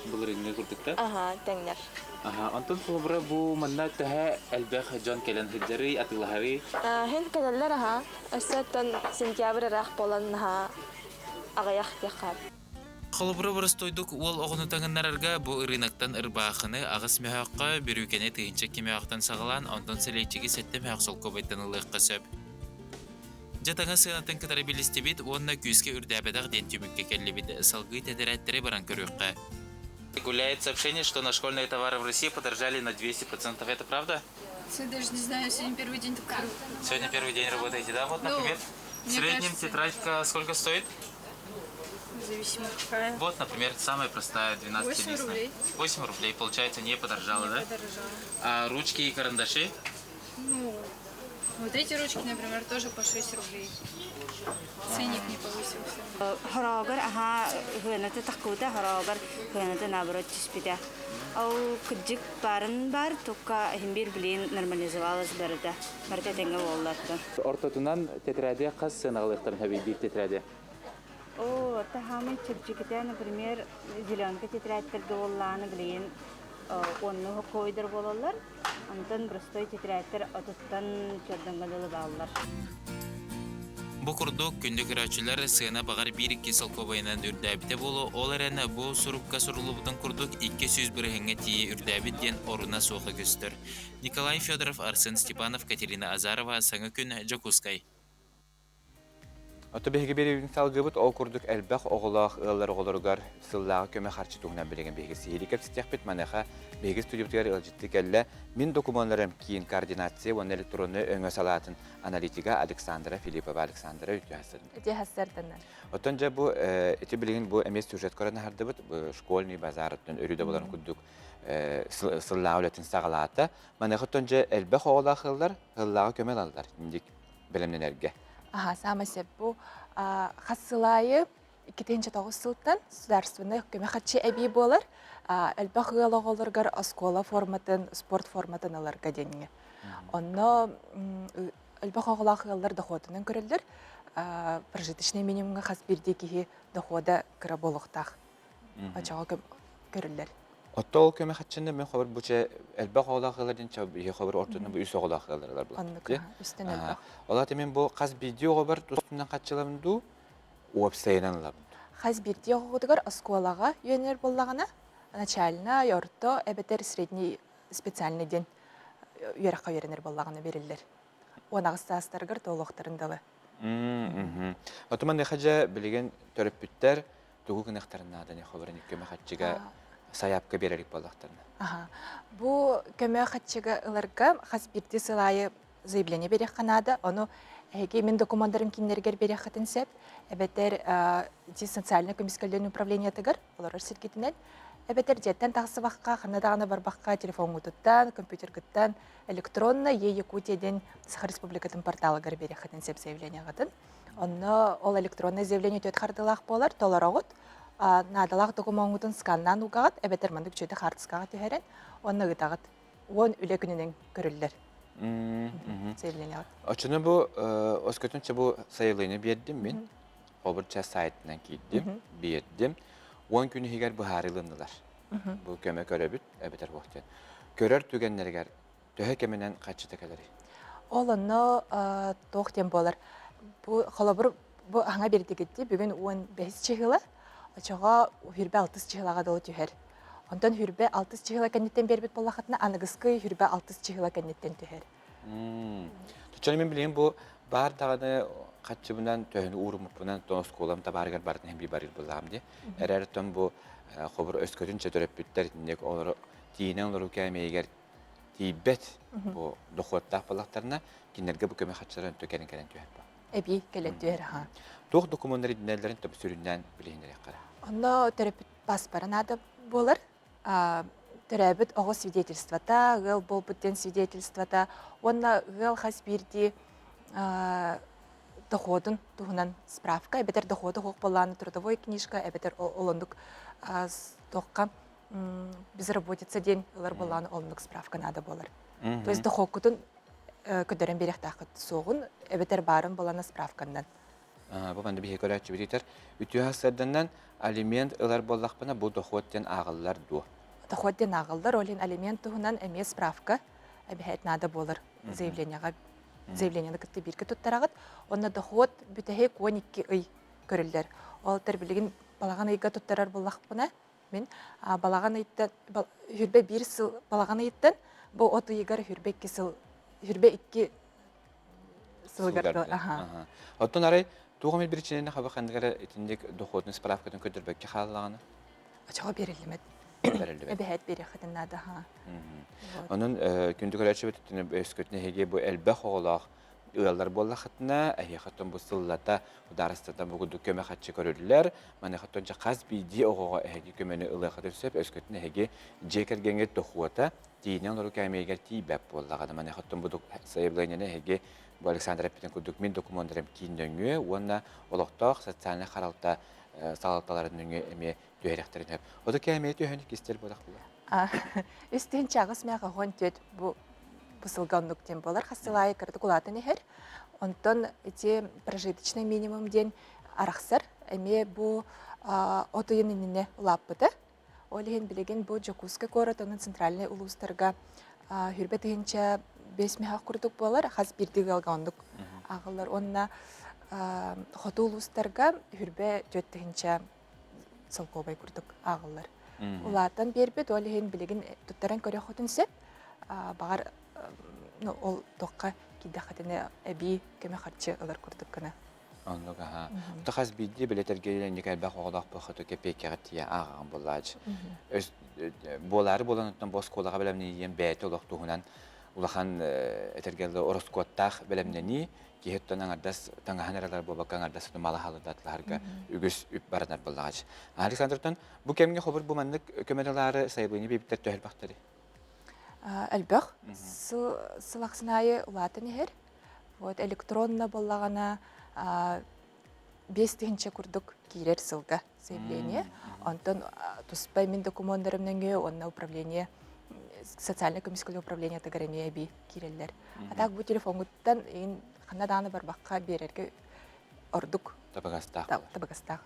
Былырыыҥҥы курдуктар? Аха, тэҥнэр. Аха, онтон холобура бу манна төһө элбэх дьон кэлэн сылдьарый, атыылаһарый? Һин кэлэллэр аха. Өссө оттон сентябрь ыраах буолан наһаа аҕыйах диэххэ. Холобура боростуойдук уол оҕону таҥыннарарга бу ырыынактан ырбаахыны аҕыс мөһөөххө, бүрүүкэни 1002 мөһөөхтөн саҕалаан, онтон сэлиэччиги сэттэ мөһөөх солкуобайтан ылыахха сөп. Дьэ таҥас сыанатын кытары билистибит уонна күүскэ үрдээбэтэх диэн түмүккэ кэллибит. Салгыы тэтэрээттэри баран көрүөххэ. Гуляет сообщение, что на школьные товары в России подорожали на 200%. Это правда? Я даже не знаю, сегодня первый день только Сегодня первый день работаете, да? Вот, Ну, например, в мне среднем кажется- тетрадька сколько стоит? Зависимо какая. Вот, например, самая простая 12 8 рублей. 8 рублей, получается, не подорожала, не да? подорожала. А ручки и карандаши? Ну, вот эти ручки, например, тоже по 6 рублей. Ценник не повысился. Хорогор аха хыаната тахкута хорогор хыаната наоборот түспүтэ. Ол кырдьык баарын бар, только иһин билин нормализовалась барыта. Барыта тэҥҥэ буоллаттан. Ортотунан тетради хас сыаналыктарын хэби биир тетради? О, таһаамай чэпчэкитэ, например, зеленка тетрадьтарга буоллаҕына билигин онну хоккойдар буолаллар. Онтон простой тетрадьтар отуттан чордоҥҥо дылы бааллар. Бу курдук, күндү көрөөччүлэр сыана баҕар биир-икки солкуобайынан үрдээбитэ буолуо, ол эрэн бу сурукка суруллубутун курдук 200 бырыһыҥҥа тиийэ үрдээбит диэн оруна суоха көстөр. Николай Федоров, Арсен Степанов, Катерина Азарова, Саҥа күн, Дьокуускай. Ото биһиги биэриибитин салгыыбыт ол курдук элбэх оҕолоох ыаллар оҕолоругар сыллааҕы көмө харчы туһунан билигин биһиги сиһилии кэпсэтиэхпит. Маныаха биһиги студиябытыгар ыалдьыттыы кэллэ Мин докумуоннарым киин координация уонна электроннай өҥө салаатын аналитига Александра Филиппова. Александра үтүө хассырын. Үтүө хассырдыннар. Оттон дьэ бу ити билигин бу эмиэ сюжет көрөн аһардыбыт школьный базар оттон өрүү да боларын курдук сыллааҕы үлэтин саҕалаата. Маныаха оттон дьэ элбэх оҕолоох ыаллар сыллааҕы көмө ылаллар инник бэлэмнэнэргэ. Аха, саамай сөп бу хас сыл аайы 2009 сылтан государственнай көмө харчы эбии буолар. Элбэх ыал оҕолоругар оскуола форматын, спорт форматын ыларга диэҥҥэ. Онно элбэх оҕолоох ыаллар дохуотунан көрөллөр. Прожиточный минимумҥа хас биирдии киһи дохода кыра буолуохтаах. Очоҕо көрүллэр. Отто ол көмө хаччыны мен хобар бу че элбэх оҕолоох ыаллар дин ча хобар ортотунан бу үс оҕолоох ыаллар ылар Оннук, үстэн элбэх. Ол аты мен бу хас биирдии оҕобор тустунан хаччылабын дуу, уопсайынан ылабын. Хас биирдии оҕоҕутугар оскуолаҕа үөрэнэр буоллаҕына, начальнай, орто эбэтэр средний специальный диэн үөрэххэ үөрэнэр буоллаҕына бериллэр. 18 саастарыгар туолуохтарын дылы. Отуман дьэ билигин төрөппүттэр тугу гыныахтарын нааданы холорун көмө хаччыга сайаапка биэрэрик буоллахтарына. Бу көмө хаччыга ыларга хас биирдии сыл аайы заявление бериэххэ наада. Ону эһиги мин докумуоннарым кинилэригэр бериэххитин сөп. Эбэтэр ити социальнай көмүскэллэрин управлениетыгар олорор сиргитинэн эбэтэр дьиэттэн тахсыбакка, ханна даҕаны барбакка телефоҥҥутуттан, компьютергыттан электронно Е-Якутия диэн Саха Республикатын порталыгар бериэххитин сөп заявлениеҕытын. Онно ол электроннай заявление түөрт хардыылаах буолар, толороҕут, наадалаах докумуоҥҥутун сканнаан угаҕыт, эбэтэр маннык үчүгэй хаартыскаҕа түһэрэн, уонна ыытаҕыт. 10 үлэ күнүнэн көрүллэр. Заявлениеҕыт. Оччону бу өскөтүн бу сайылыыны биэрдим мин. Обурча сайтынан киирдим, биэрдим. 10 күн иһигэр быһаарылыннылар. Бу көмө көрөбүт, эбэтэр буохтен. Көрөр түгэннэригэр төһө кэминэн хаччыта кэлэрий? Ол онно туох диэн буолар. Бу холобур бу аҥа биэрдигитти бүгүн 15 чыһыла, очоҕо хүрбэ алтыс чыһылаҕа дылы түһэр. Онтон хүрбэ алтыс чыһыла кэнниттэн биэрбит буоллахытына аныгыскы хүрбэ алтыс чыһыла кэнниттэн түһэр. Чон мен билигин бу баар даҕаны хаччыбынан төһөнү ууруммуппунан тон оскуолам табаарыгар барытын хем барыр буллаам ди. Эрэр тон бу хобур өскөтүн чөтөрөппүттэр итинник олору тиинэн олору кээмэйигэр тиийбэт бу дохуоттаах буоллахтарына кинилэргэ бу көмө хаччылар өнтө кэлин кэлэн түһэр ба. Эбии кэлэн түһэр аха. Туох докумуоннар ирдэнэллэрин төп сүрүннээн билиһиннэриэххэ. Онно төрөппүт паспора наада буолар. Төрөөбүт оҕо свидетельствота, ыал буолбут диэн свидетельствота уонна ыал хас биирдии доходун туһунан справка, эбэтэр доходу суох буоллаҕына трудовой книжка, эбэтэр олоннук туохха безработица диэн ылар буоллаҕына оннук справка наада буолар. То есть дохуоккутун көрдөрөн биэриэхтээххит суоҕун эбэтэр баарын буолана справканнан. Бу манна биһиги көрөөччүбүт үтүө сарданан алимент ылар буоллахпына бу дохуот диэн ааҕыллар дуо? Дохуот диэн ааҕыллар, ол иһин алимент туһунан эмиэ справка эбэһээт наада буолар заявлениеҕа заявлениены кытта бииргэ туттараҕыт. Онно дохуот бүтэһик 12 ый көрүллэр. Ол тэр билигин балаҕан ыйга туттарар буоллахпына Мин балаҕан ыйыттан хүрбэ биир сыл балаҕан ыйыттан бу от ыйыгар хүрбэ икки сыл хүрбэ икки сылыгар аха. Оттон арай туох эмит биричиинэни хаба ханнык эрэ итинник дохуотун справкатын көрдөрбөккө хааллаҕына? Очоҕо бериллимэт. Бериллибэт. Эбэһээт биэриэххитин наада. Онон күндү көрөөччүбүт өскөтүн эһиги бу элбэх оҕолоох. ыаллар буоллахытына, эһиэхэ оттон бу сыллата судаарыстыбаттан бу курдук көмө харчы көрүллэр. Маныаха оттон дьэ хас биирдии оҕоҕо эһиги көмөнү ылыаххытын сөп. Өскөтүн эһиги дьиэ кэргэҥҥит дохуота тиийинэн олоруу кээмэйигэр тиийбэт буоллаҕына, маныаха оттон бу сайабылыанньаны эһиги бу Александр эппитин курдук мин докумуоннарым киин нөҥүө уонна олохтоох социальнай харалта салалталарын нөҥүө эмиэ түһэриэхтэрин сөп. Ото кээмэйи түһэн кистэр буолах буолар. Үс тыһыынча аҕыс мээх оһон түөт бу бу сылга оннук диэн буолар. Хас сыл аайы кыратык улаатан иһэр. Онтон ити прожиточный минимум диэн арахсар. Эмиэ бу от ыйын иннинэ улааппыта. Ол иһин билигин бу Дьокуускай куорат онон центральнай улуустарга хүрбэ тыһыынча биэс миһэх курдук буолар. Хас биирдии ыалга оннук ааҕыллар. Уонна хоту улуустарга хүрбэ түөрт тыһыынча солкуобай курдук ааҕыллар. Улаатан биэрбит, ол иһин билигин туттаран көрүөххүтүн сөп. Баҕар ол туохха киирдэххитинэ эбии көмө харчы ылар курдук гына. Оннук аха. То хас биирдии билэтэргэ инник элбэх оҕолоох буолхату кэпиэккэҕэ тиийэ ааҕаҕын буоллаач. Буолаары буолан оттон бу оскуолаҕа бэлэмнэнии бэйэтэ олох туһунан улахан этэргэ ороскуоттаах бэлэмнэнии киһи оттон аҥардас таҥаһын эрэлэр буолбакка аҥардас малаһалыдатлаһарга үгүс үп баранар буоллаҕач. Александртан бу кэмҥэ хобур бу маннык көмөлөлаары сайабылыанньа биэбиттэр төһө элбэхтэри? Элбэх. Сыл ахсын аайы улаатан иһэр. Вот электронно буоллаҕына 5000 курдук киирэр сылга заявление. Онтон туспа мин докумуоннарым нөҥүө уонна управление социальнай көмүскэл управлениетыгар эмиэ эбии киирэллэр. А так бу телефоҥҥуттан иин ханна даҕаны барбакка биэрэргэ ордук табыгастаах. Табыгастаах.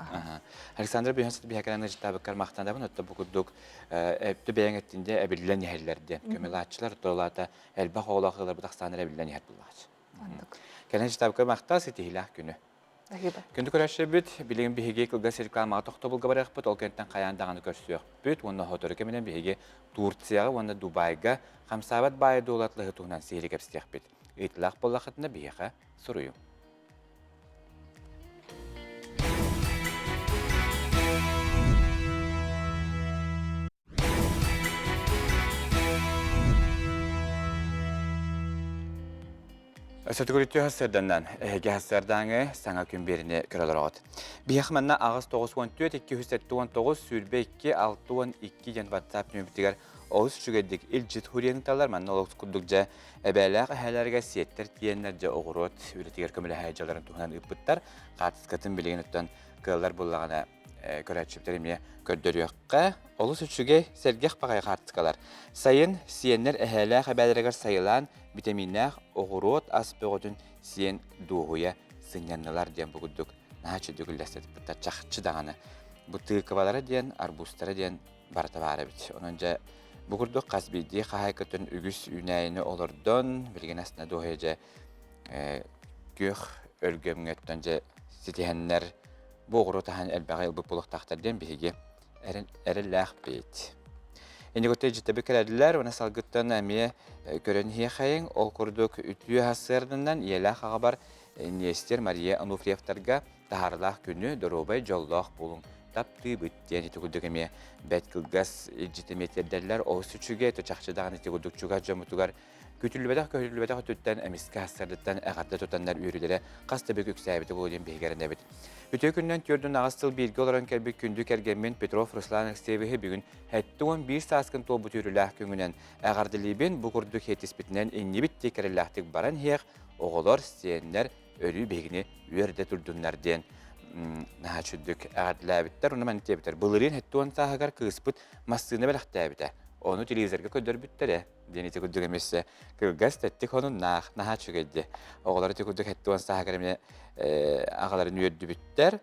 Александра Бүһэн сыт биһэкэрэн ыжытаабыккар махтанабын отто бу курдук өптө бэйэҥ эттинде эбиллэн иһэллэр диэн көмөлааччылар толаата элбэх оҕолоох ыалларбыт ахсааннара эбиллэн иһэр буллаҕач. Кэлэн ыжытаабыккар махтал ситиһиилээх күнү. Күндү көрөөччүбүт, билигин биһиги кылгас рекламаҕа тохтобулга барыахпыт, ол кэнниттэн хайаан даҕаны көрсүөхпүт уонна сотору кэминэн биһиги Турцияҕа уонна Дубайга хамсаабат баайы дуолатлаһыы туһунан сиһилии кэпсэтиэхпит. Ыйытылаах буоллаххытына биһиэхэ суруйуҥ. Өссө сырданнан, эһиги сарсыардааҥы саҥа күн биэрини көрөлөрөҕүт. Биһиэх манна аҕыс 94 279 22 62 диэн WhatsApp нөмүтүгэр олус үчүгэйдик илдьит хуриенталар манна олус курдук дьэ эбээлээх эһээлэргэ сиэттэр тиэннэр дьэ оҕуруот үлэтигэр көмөлөһө дьаларын туһунан ыыппыттар. Хаартыскатын билигин оттон кыаллар буллаҕына көрөөччүбүтэр эмиэ көрдөрүөххэ. Олус үчүгэй, сэргэх баҕайы хаартыскалар. Сайын сиэннэр эһээлээх эбээлэригэр сайылаан, битэмииннээх оҕуруот ас бөҕөтүн сиэн дуоһуйа сынньаннылар диэн бу курдук наһаа үчүгэй үллэстибиттэр. Чахчы даҕаны. Бу тыыкыбалара диэн, арбузтара диэн барыта баар эбит. Онон дьэ бу курдук хас биирдии хаһаайкатын үгүс үүнээйини олордон, билигин астына дуоһуйа дьэ күөх өлгөмҥөттөн дьэ ситиһэннэр бу оҕуруот аһан элбэҕи ылбыт буолуохтаахтар диэн биһиги эрэллээхпит. Иннигутта дьитэби кэлэллэр, уонна салгыттан эмиэ көрөн иһиэхэйиҥ. Ол курдук үтүө сарсыарданан ийэлээх аҕабар Нестер Мария Ануфриевтарга таһаарылаах күнү, доруобай, дьоллоох буолуҥ, таптыыбыт диэн ити курдук эмиэ бэрт кылгас илдьит эмиэ тиэрдэллэр. Олус үчүгэй, чахчы даҕаны ити курдук чугас дьоммутугар Күтүллүбэтэх-көһүллүбэтэх өттүттэн эмискэ сарсыардаттан эҕэрдэ тутаннар үөрүүлэрэ хас да бүк үксээбитэ буолуо диэн биһиги эрэнэбит. Үтүө күнүнэн түөрдүн аҕыс сыл бииргэ олорон кэлбит күндү кэргэммин Петров Руслан Алексеевиһы бүгүн 71 сааскын туолбут үөрүүлээх күҥүнэн эҕэрдэлиибин. Бу курдук иэтиспитинэн иҥнибит диэки эрэллээхтик баран иһиэх, оҕолор, сиэннэр өрүү биһигини үөрдэ турдуннар диэн наһаа үчүгдүк эҕэрдэлээбиттэр. Онно маннык диэбиттэр. Былырыын 70 сааһыгар кыыспыт массыына бэлэхтээбитэ. Ону телевизорга көрдөрбүттэрэ. Диэн ити курдук эмиэ кылгас тэттик хонуннаах наһаа үчүгэй дии. Оҕолор ити курдук 70 сааһыгар эмиэ аҕаларын үөрдүбүттэр.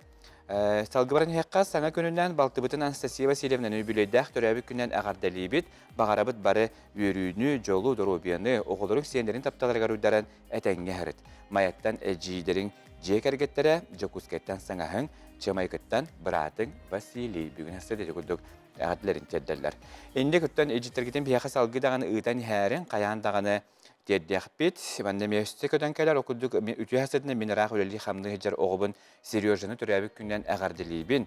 Салгы баран иһиэххэ саҥа күнүнэн балтыбытын Анастасия Васильевнаны үбүлүөйдээх төрөөбүт күнүнэн эҕэрдэлиибит. Баҕарабыт бары үөрүүнү, дьолу, доруобуйаны, оҕолоруҥ сиэннэрин тапталарыгар уйдаран этэҥҥэ сырыт. Майаттан эдьиийдэриҥ дьиэ кэргэттэрэ, Дьокуускайтан саҥаһыҥ, Чыамайкыттан быраатыҥ Василий. Бүгүн астыт ити курдук эҕэрдэлэрин тиэрдэллэр. Инник оттон илдьиттэргитин биһиэхэ салгыы даҕаны ыытан иһээриҥ, хайаан даҕаны тиэрдиэхпит. Манна эмиэ өссө көтөн кэлэр, ол курдук үтүө сытынан мин ыраах үлэлии-хамныы сылдьар оҕобун Сережаны төрөөбүт күнүнэн эҕэрдэлиибин.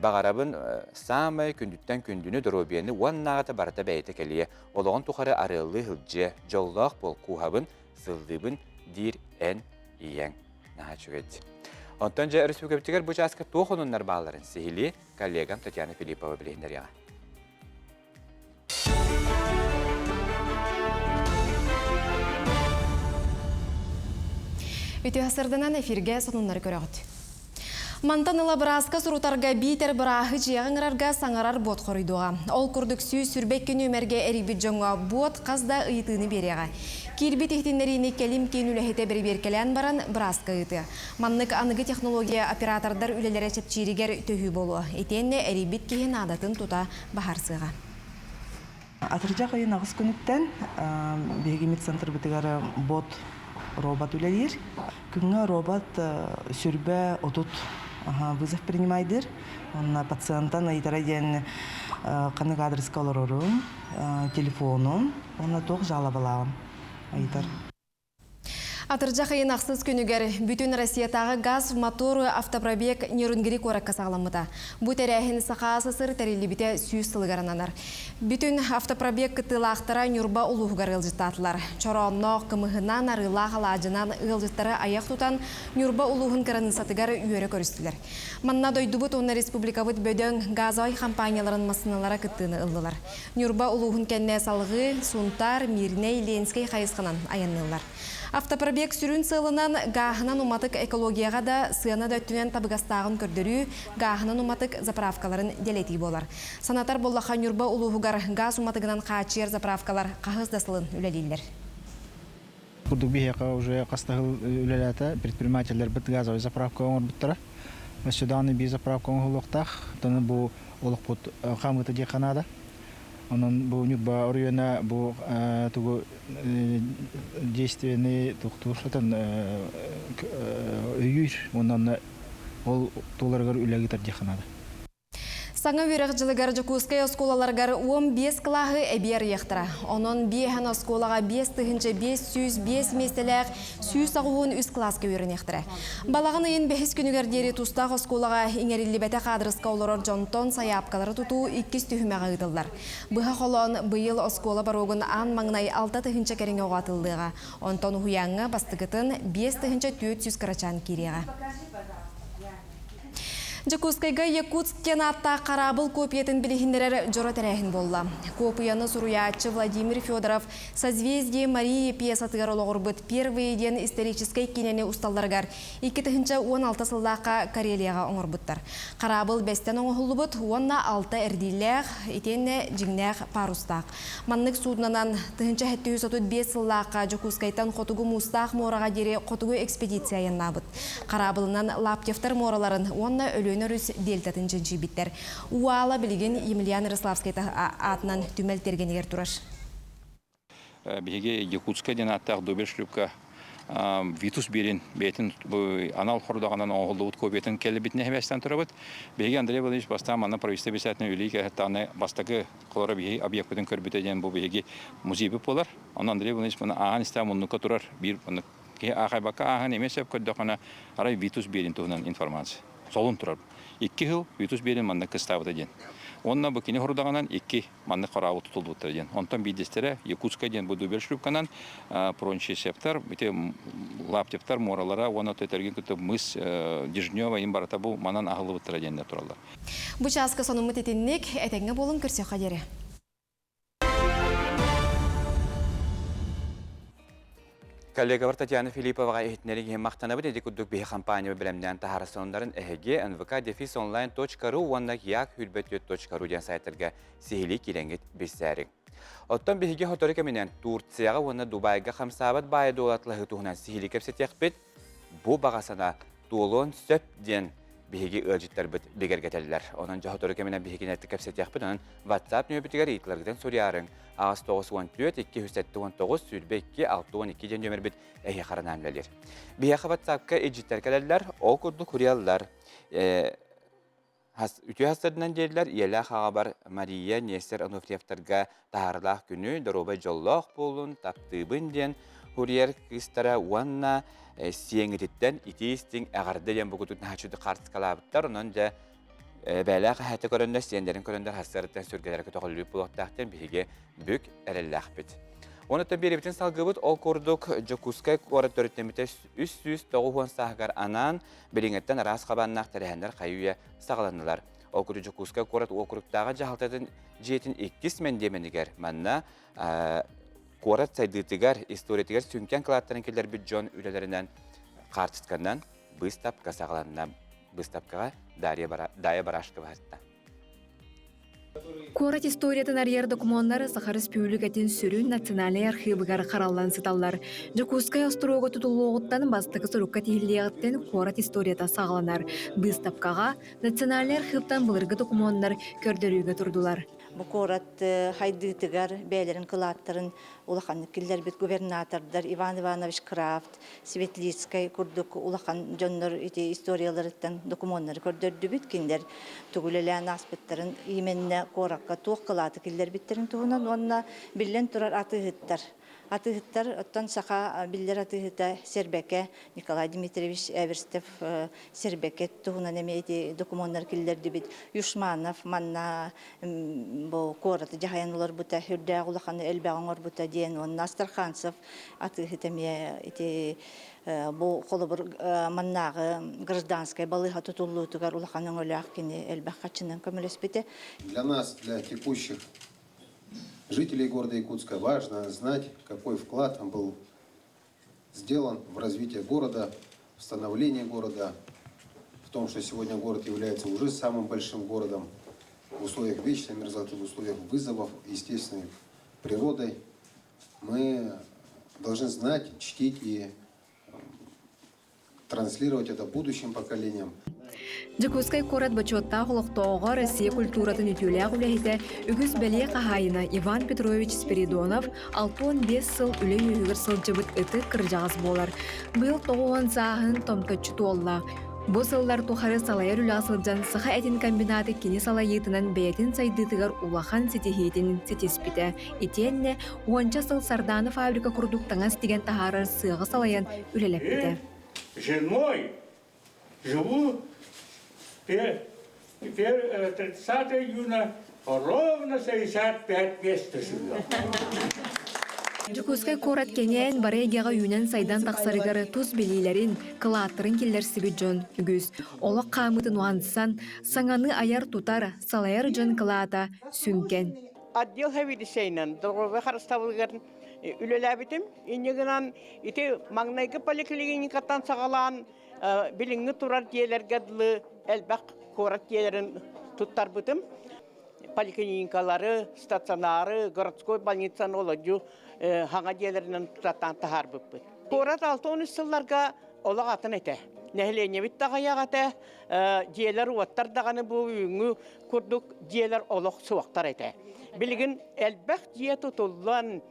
Баҕарабын саамай күндүттэн күндүнү, доруобуйаны уоннааҕыта барыта бэйэтэ кэлиэ. Олоҕун тухары арыаллыы сылдьыа, дьоллоох буол, кууһабын, сыллыыбын, диир эн ийэҥ. Наһаа үчүгэй. Онтон дьэ өрөспүүбүлүкэбитигэр бу чааска туох онуннар баалларын сиһилии коллегам Татьяна Филиппова билиһиннэриэҕэ. Үтүө сырдынан эфиргэ сонуннары көрөҕүт. Мантан ыла бырааска сурутарга биитэр бырааһы дьиэҕэ ыҥырарга саҥарар буот хоруйдуоҕа. Ол курдук 122 нүөмэргэ эрийбит дьоҥҥо буот хас да ыйытыыны биэриэҕэ. Киирбит иһитиннэриини кэлим киин үлэһитэ бэрэбиэркэлээн баран бырааска ыытыа. Маннык аныгы технология оператордар үлэлэрэ чэпчииригэр төһүү буолуо. Итиэннэ эрийбит киһи наадатын тута баһарсыаҕа. Атырдьах ыйын аҕыс күнүттэн биһиги медцентрбытыгар бот робот үлэлиир. Күҥҥэ робот сүрбэ 30 вызов принимайдыр. Онно пациентан ыйытара диэн ханнык адреска олорорум, телефонум, уонна туох жалобалааҕым ыйытар. Атырдьах ыйын ахсыс күнүгэр бүтүн Россиятааҕы газ мотору автопробег Нерюнгри куоракка саҕаламмыта. Бу тэрээһин Саха СССР тэриллибитэ 100 сылыгар ананар. Бүтүн автопробег кыттыылаахтара Ньурба улууһугар ыалдьыттаатылар. Чороонноох, кымыһынан, арыылаах алаадьынан ыалдьыттары айах тутан Ньурба улууһун кыраныыссатыгар үөрэ көрүстүлэр. Манна дойдубут уонна республикабыт бөдөҥ газовай компанияларын массыыналара кыттыыны ыллылар. Ньурба улууһун кэннэ салҕыы Сунтаар, Мирнэй, Ленскэй хайысханан айанныыллар. Автопробег сүрүн сыалынан гааһынан уматык экологияҕа да, сыана да өттүнэн табыгастааҕын көрдөрүү, гааһынан уматык заправкаларын дэлэтии буолар. Санатар буоллахха, Ньурба улууһугар гаас уматыгынан хааччыйар заправкалар хаһыс да сылын үлэлииллэр. Курдук биһиэхэ уже хастаһыл үлэлээтэ предпринимателлэрбит газовай заправка оҥорбуттара. Өссө даҕаны биир заправка оҥоһуллуохтаах. Оттон бу олохпут хаамыыта диэххэ наада. Онон бу Ньурба оройуона бу тугу действиени туохтуур отон өйүүр уонна ол туларыгар үлэ ыытар диэххэ наада. Саҥа үөрэх дьылыгар Дьокуускай оскуолаларыгар 15 кылааһы эбии арыйыахтара. Онон биэһэн оскуолаҕа 5505 миэстэлээх 183 кылааска үөрэниэхтэрэ. Балаҕан ыйын бэһис күнүгэр диэри тустаах оскуолаҕа иҥэриллибэтэх аадырыска олорор дьонтон сайаапкалары тутуу иккис түһүмэҕэ ыытыллар. Быһа холоон, быйыл оскуола боруогун аан маҥнай 6000 кэриҥэ оҕо атыллыаҕа. Онтон уһуйааҥҥа бастакытын 5400 кырачаан киириэҕэ. Дьокуускайга Якутск диэн ааттаах хараабыл копиятын билиһиннэрэр дьоро тэрээһин буолла. Куопуйаны суруйааччы Владимир Федоров «Созвездие Марии» пьесатыгар олоҕурбут «Первые» диэн историческай киинэни усталларыгар 2016 сыллаахха Карелияҕа оҥорбуттар. Хараабыл бэстэн оҥоһуллубут уонна алта эрдиилээх, итиэннэ дьиҥнээх парустаах. Маннык суудунанан 1735 сыллаахха Дьокуускайтан Хотугу Муустаах муораҕа диэри хотугу экспедиция айаннаабыт. Хараабылынан Лаптевтар муораларын уонна Өлүөнэ өрүс дельтатын чинчийбиттэр. Уала билигин Емельян Ярославскай аатынан түмэл тиэргэнигэр турар. Биһиги Якутскай диэн ааттаах дубель шлюпка Витус биэрин бэйэтин анал хордоҕунан оҥоһуллубут копиятын кэлбитин эһэбэстэн турабыт. Биһиги Андрей Владимирович бастаан манна правительство бэсээтинэ үлэлии кэлэттаҕына бастакы холоро биһиги объекпытын көрбүтэ диэн бу биһиги музейбыт буолар. Онно Андрей Владимирович маны ааһан истээн муннукка турар биир Киһи аахайбакка ааһан эмиэ сөп көрдөххүнэ, арай Витус Берин туһунан информация. Солун турар. Икки сыл Витус Берин маннык кыстаабыта диэн. Уонна бу кини хорудаҕынан икки маннык хораабы тутуллубуттара диэн. Онтон биирдэстэрэ Якутскай диэн бу дубель шлюпканан прончисептар, ити Лаптевтар муоралара уонна төтөргүн кытта мыс Дежнева им барыта бу манан аһыллыбыттара диэннэр тураллар. Бу чааска сонуммут итинник, этэҥҥэ буолун көрсөххө диэри. Коллегабар Татьяна Филипповаҕа иһитиннэрии иһин махтанабыт. Ити курдук биһи компания бэлэмнээн таһаара сонуннарын эһиги nvk-онлайн.ру уонна yak ру диэн сайтарга сиһилии киирэҥҥит билсээриҥ. Оттон биһиги сотору кэминэн Турцияҕа уонна Дубайга хамсаабат баайы дуолатлаһыы туһунан сиһилии кэпсэтиэхпит. Бу баҕа санаа туолуон сөп диэн биһиги ыалдьыттарбыт бигэргэтэллэр. Онон дьоһотору кэминэн биһигини кэпсэтиэхпит. Онон WhatsApp нөмүрбүтүгэр ыйытыыларгытын суруйаарыҥ. Аҕыс 94 279 22 62 диэн нөмүрбүт эһиэхэ анаан үлэлиир. Биһиэхэ WhatsApp-ка илдьиттэр кэлэллэр, ол курдук суруйаллар. Үтүө хастарынан диэллэр ийэлээх аҕабар Мария Нестер Ануфриевтарга таһаарылаах күнү, доруобай дьоллоох буолун, таптыыбын диэн курьер кыыстара уонна сиэҥититтэн итии-истиҥ эҕэрдэ диэн бу кутут наһаа хаартыскалаабыттар. Онон дьэ бээлээх эһээтэ көрөннөр, сиэннэрин көрөннөр хассарыттан сүргэлэрэ көтөҕүллүбүт буолуохтаах диэн биһиги бүк эрэллээхпит. Онуттан биэрэбитин салгыбыт ол курдук Дьокуускай куорат төрүттэммитэ 390 сааһыгар анаан билиҥҥиттэн араас хабааннаах тэрээһиннэр хайы-үйэ саҕаланнылар. Ол курдук Дьокуускай куорат уокуруктааҕы дьаһалтатын дьиэтин иккис мэндиэмэнигэр манна куорат сайдыытыгар, историятыгар сүҥкэн кылааттарын киллэрбит дьон үлэлэринэн хаартысканан быыстапка саҕаланна. Быыстапкаҕа Дарья Барашкова сытта. Куорат историятын арыйар докумуоннар Саха Республикатын сүрүн национальнай архыыбыгар хараллан сыталлар. Дьокуускай остуруога тутуллуоҕуттан бастакы сурукка тиһиллиэҕиттэн куорат историята саҕаланар. Быыстапкаҕа национальнай архыыптан былыргы докумуоннар көрдөрүүгэ турдулар. Бу куорат хайдыытыгар бэйэлэрин кылааттарын улаханнык киллэрбит губернатордар Иван Иванович Крафт, Светлицкай курдук улахан дьоннор ити историяларыттан докумуоннары көрдөрдүбүт. Кинилэр тугу үлэлээн ааспыттарын именно куоракка туох кылааты киллэрбиттэрин туһунан уонна биллэн турар атыыһыттар. Атыыһыттар оттон саха биллэр атыыһыта Сербэкэ Николай Дмитриевич Эверстев Сербэкэ туһунан эмиэ ити докумуоннары киллэрдибит. Юшманов манна бу куораты дьаһайан олорбута, үрдээх улаханы элбэҕи оҥорбута диэн уонна Астраханцев атыыһыт эмиэ ити бу холобур маннааҕы гражданскай балыыһа тутуллуутугар улахан өҥөлөөх кини элбэх хаччынан көмөлөспүтэ. Для нас, для текущих жителей города Якутска важно знать, какой вклад был сделан в развитие города, в становление города, в том, что сегодня город является уже самым большим городом в условиях вечной мерзлоты, в условиях вызовов естественной природой. Мы должны знать, чтить и транслировать это будущим поколениям. Дьокуускай куорат бочуоттаах олохтооҕо Россия культуратын үтүөлээх үлэһитэ, үгүс бэлиэ хаһаайына Иван Петрович Спиридонов 65 сыл үлэ үөһүгэр сылдьыбыт ытык кырдьаҕас буолар. Быйыл 90 сааһын томточчу туолла. Бу сыллар тухары салайар үлэҕэ сылдьан саха этин комбинаты кини салайыытынан бэйэтин сайдыытыгар улахан ситиһиитин ситиспитэ. Итиэннэ уонча сыл Сардаана фабрика курдук таҥас тигэн таһаарар сыаҕы салайан үлэлэппитэ. Женой живу теперь 30 июня ровно 65 места живем. Дьокуускай куорат кэҥээн бары эйгэҕэ үүнэн-сайдан тахсарыгар тус билиилэрин, кылааттарын киллэрсибит дьон үгүс. Олох хаамыытын уһансан, саҥаны айар-тутар, салайар дьон кылаата сүҥкэн. Отдел сэбиэдиссэйинэн доруобуйа харыстабылыгар үлэлээбитим. Инньэ гынан ити маҥнайгы поликлиникаттан саҕалаан билиҥҥи турар дьиэлэргэ дылы элбэх куорат дьиэлэрин туттарбытым. Поликлиникалары, стационары, городской больницаны олодьу хаҥа дьиэлэринэн тутаттаан таһаарбыппыт. Куорат 63 сылларга олох атын этэ. Нэһилиэнньэбит да аҕыйах этэ, дьиэлэр-уоттар даҕаны бу бүгүҥҥү курдук дьиэлэр олох суохтар этэ. Билигин элбэх дьиэ тутуллан,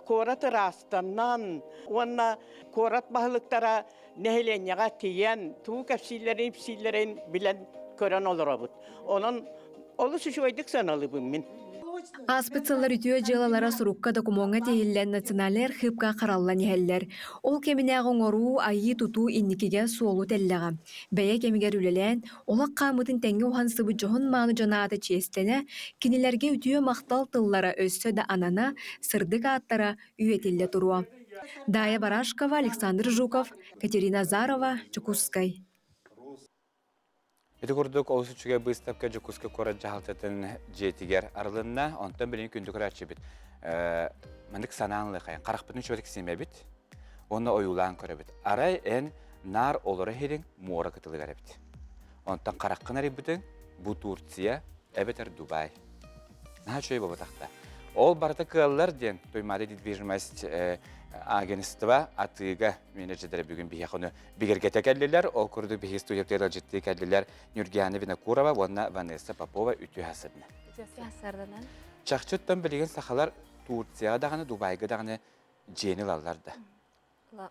куорат ыраастанан уонна куорат баһылыктара нэһилиэнньэҕэ тиийэн тугу кэпсииллэрин, ипсииллэрин билэн көрөн олоробут. Онон олус үчүгэйдик сыаналыыбын мин. Ааспыт сыллар үтүө дьыалалара сурукка докумуоҥҥа тиһиллэн национальнай архыыпка хараллан иһэллэр. Ол кэминээҕи оҥоруу, айыы-тутуу инникигэ суолу тэллэҕэ. Бэйэ кэмигэр үлэлээн, олох хаамыытын тэҥҥэ уһансыбыт дьоһун-мааны дьон аата чиэстэнэ, кинилэргэ үтүө махтал тыллара өссө да анана, сырдык ааттара үйэтиллэ туруо. Дая Барашкова, Александр Жуков, Катерина Азарова, Дьокуускай. Ити курдук олус үчүгэй быыстапка Дьокуускай куорат дьаһалтатын дьиэтигэр арылынна. Онтон билигин күндү көрөөччүбүт маннык санаан ылыахайын. Харахпытын үчүгэйдик симэбит уонна ойуулаан көрөбүт. Арай эн наар олоро иһириҥ муора кытылыгар эбит. Онтон хараххын арыйбытыҥ бу Турция эбэтэр Дубай. Наһаа үчүгэй буолбатахта. Ол барыта кыаллар диэн Туймаада недвижимость агентство атыыга менеджердэрэ бүгүн биһиэхэ ону бигэргэтэ кэллилэр. Ол курдук биһиги студияптыгар ыалдьыттыы кэллилэр Нюргиана Винокурова уонна Ванесса Попова үтүө хасырдына. Үтүө Чахчыттан билигин сахалар Турцияҕа даҕаны, Дубайга даҕаны дьиэни ылаллар да.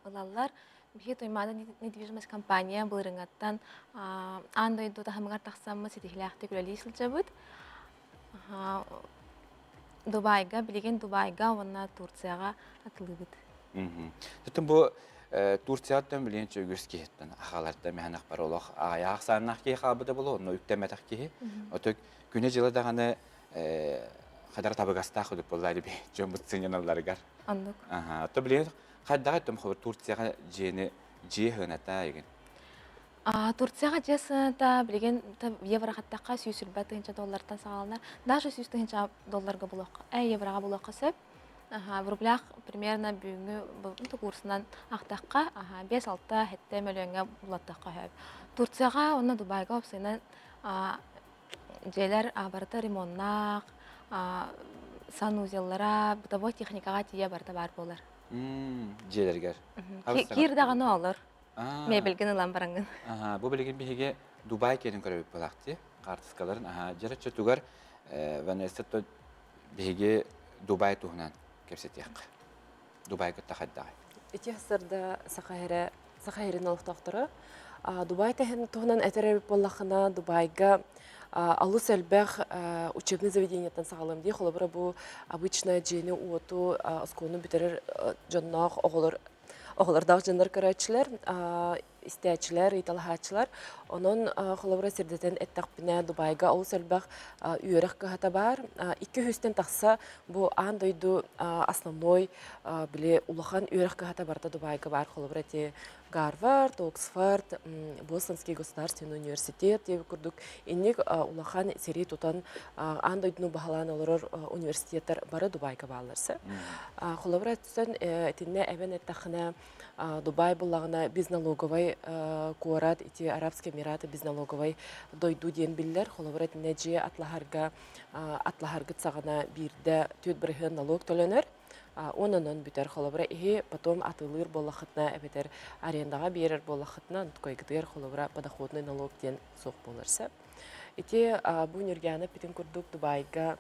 Ылаллар. Биһи Туймаада недвижимость компания былырыҥаттан аан дойду таһымыгар тахсаммыт ситиһилээхтик үлэлии сылдьабыт. Дубайга, билигин Дубайга уонна Турцияҕа атылыыбыт. Түтүн бу Турцияттан билигин үгүс киһиттэн ахаларда мэһэнэх бар олох аҕыйах ахсааннаах киһи хаалбыта буолуо, онно үктэммэтэх киһи. Оту күнэ-дьыла даҕаны. Хадара табыгастаах кудук буолла диби дьоммут сынньаналларыгар. Оннук. Аха, то билигин хайдаҕа өттөм хобur Турцияҕа дьиэни дьиэ сыаната игин. Турцияҕа дьиэ сыаната билигин евро хаттахха 120 тыһыынча доллартан саҕаланар. Даже 100 тыһыынча долларга булуохха, евроҕа булуохха сөп. В рублях примерно бүгүҥҥү курсунан ахтахха, 5-6 7 мөлүйүөҥҥэ булаттахха сөп. Турцияҕа уонна Дубайга уопсайынан дьиэлэр барыта ремоннаах, санузеллара, бытовой техникаҕа тиийэ барыта баар буолар. Дьиэлэргэр. Киир даҕаны олор. Мебелгин ылан бараҥҥын. Бу билигин биһиги Дубай киэнин көрөбүт буолаахти. Хаартыскаларын аха дьэр оччотугар Ванесса биһиги Дубай туһунан кэпсэтиэххэ. Дубай кытта хайдаҕай? Ити сырда Саха сирэ Саха сирин олохтоохторо Дубай туһунан этэр эбит буоллаххына, Дубайга алыс элбэх учебный заведениеттан саҕалыам дии. Холобура, бу обычно дьиэни-уоту, оскуоланы бүтэрэр дьонноох оҕолор оҕолордоох дьоннор көрөөччүлэр истээччилэр, ыйыталаһааччылар. Онон холобура сирдэтэн эттэхпинэ, Дубайга олус элбэх үөрэх кыһата баар. 200-тэн тахса бу аан дойду основной били улахан үөрэх кыһата барыта Дубайга баар. Холобура ити Гарвард, Оксфорд, Бостонский государственный университет диэбит курдук инник улахан сири тутан аан дойдуну баһылаан олорор университеттар бары Дубайга бааллар. Холобура өттүн итиннэ эбэн эттэххинэ Дубай буллаҕына безналоговай куорат, ити Арабские Эмираты безналоговай дойду диэн биллэр. Холобура итиннэ дьиэ атлаһарга атлаһаргыт саҕана биирдэ 4% налог төлөнөр. Онон бүтэр. Холобура иһи потом атыылыыр буоллаххытына эбэтэр арендаҕа биэрэр буоллаххытына онтукайгытыгар холобура подоходный налог диэн суох буолар сөп. Ити бу Нюргяна эппитин курдук Дубайга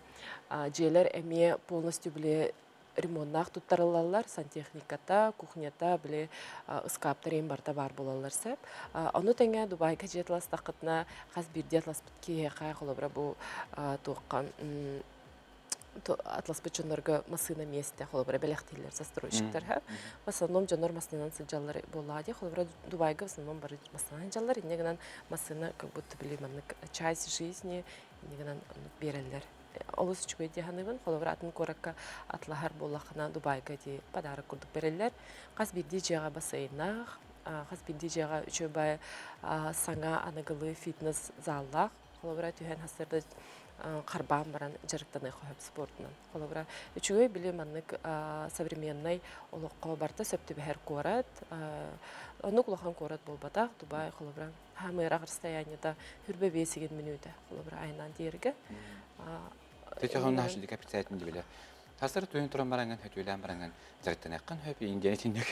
дьиэлэр эмиэ полностью били ремоннаах туттарыллаллар, сантехниката, кухнята, били ыскааптар эҥин барыта баар буолаллар сөп. Ону тэҥэ Дубайга дьиэ атластаххытына хас биирдии атласпыт киһиэхэ холобура бу туохха атласпыт дьоннорго массыына миэстэ холобура бэлэхтииллэр застройщиктар в основном дьоннор массыынанан сылдьаллар буоллаҕа дии холобура Дубайга в основном бары массыынанан сылдьаллар инньэ гынан массыына как будто били маннык часть жизни инньэ гынан биэрэллэр олус үчүгэй дии саныыбын. Холобура, атын куоракка атлаһар буоллаххына, Дубайга дии подарок курдук бэриллэр. Хас биирдии дьиэҕэ бассейннаах, хас биирдии дьиэҕэ үчүгэй саҥа аныгылыы фитнес-заллаах. Холобура, түһэн сарсыарда харбаан баран дьарыктаныахха сөп спордунан. Холобура, үчүгэй били маннык современнай олоххо барыта сөп түбэһэр куорат. Оннук улахан куорат буолбатах. Дубай, холобура, хаамыыр расстояниета хүрбэ биэсигин мүнүүтэ холобура айнаан тиэргэ. Төтөҕөн наһаа капиталитын дибиле. Хасыр туйун туран баранган хөтүлээн баранган дьарыктаныаххын хөп индиани тиннек.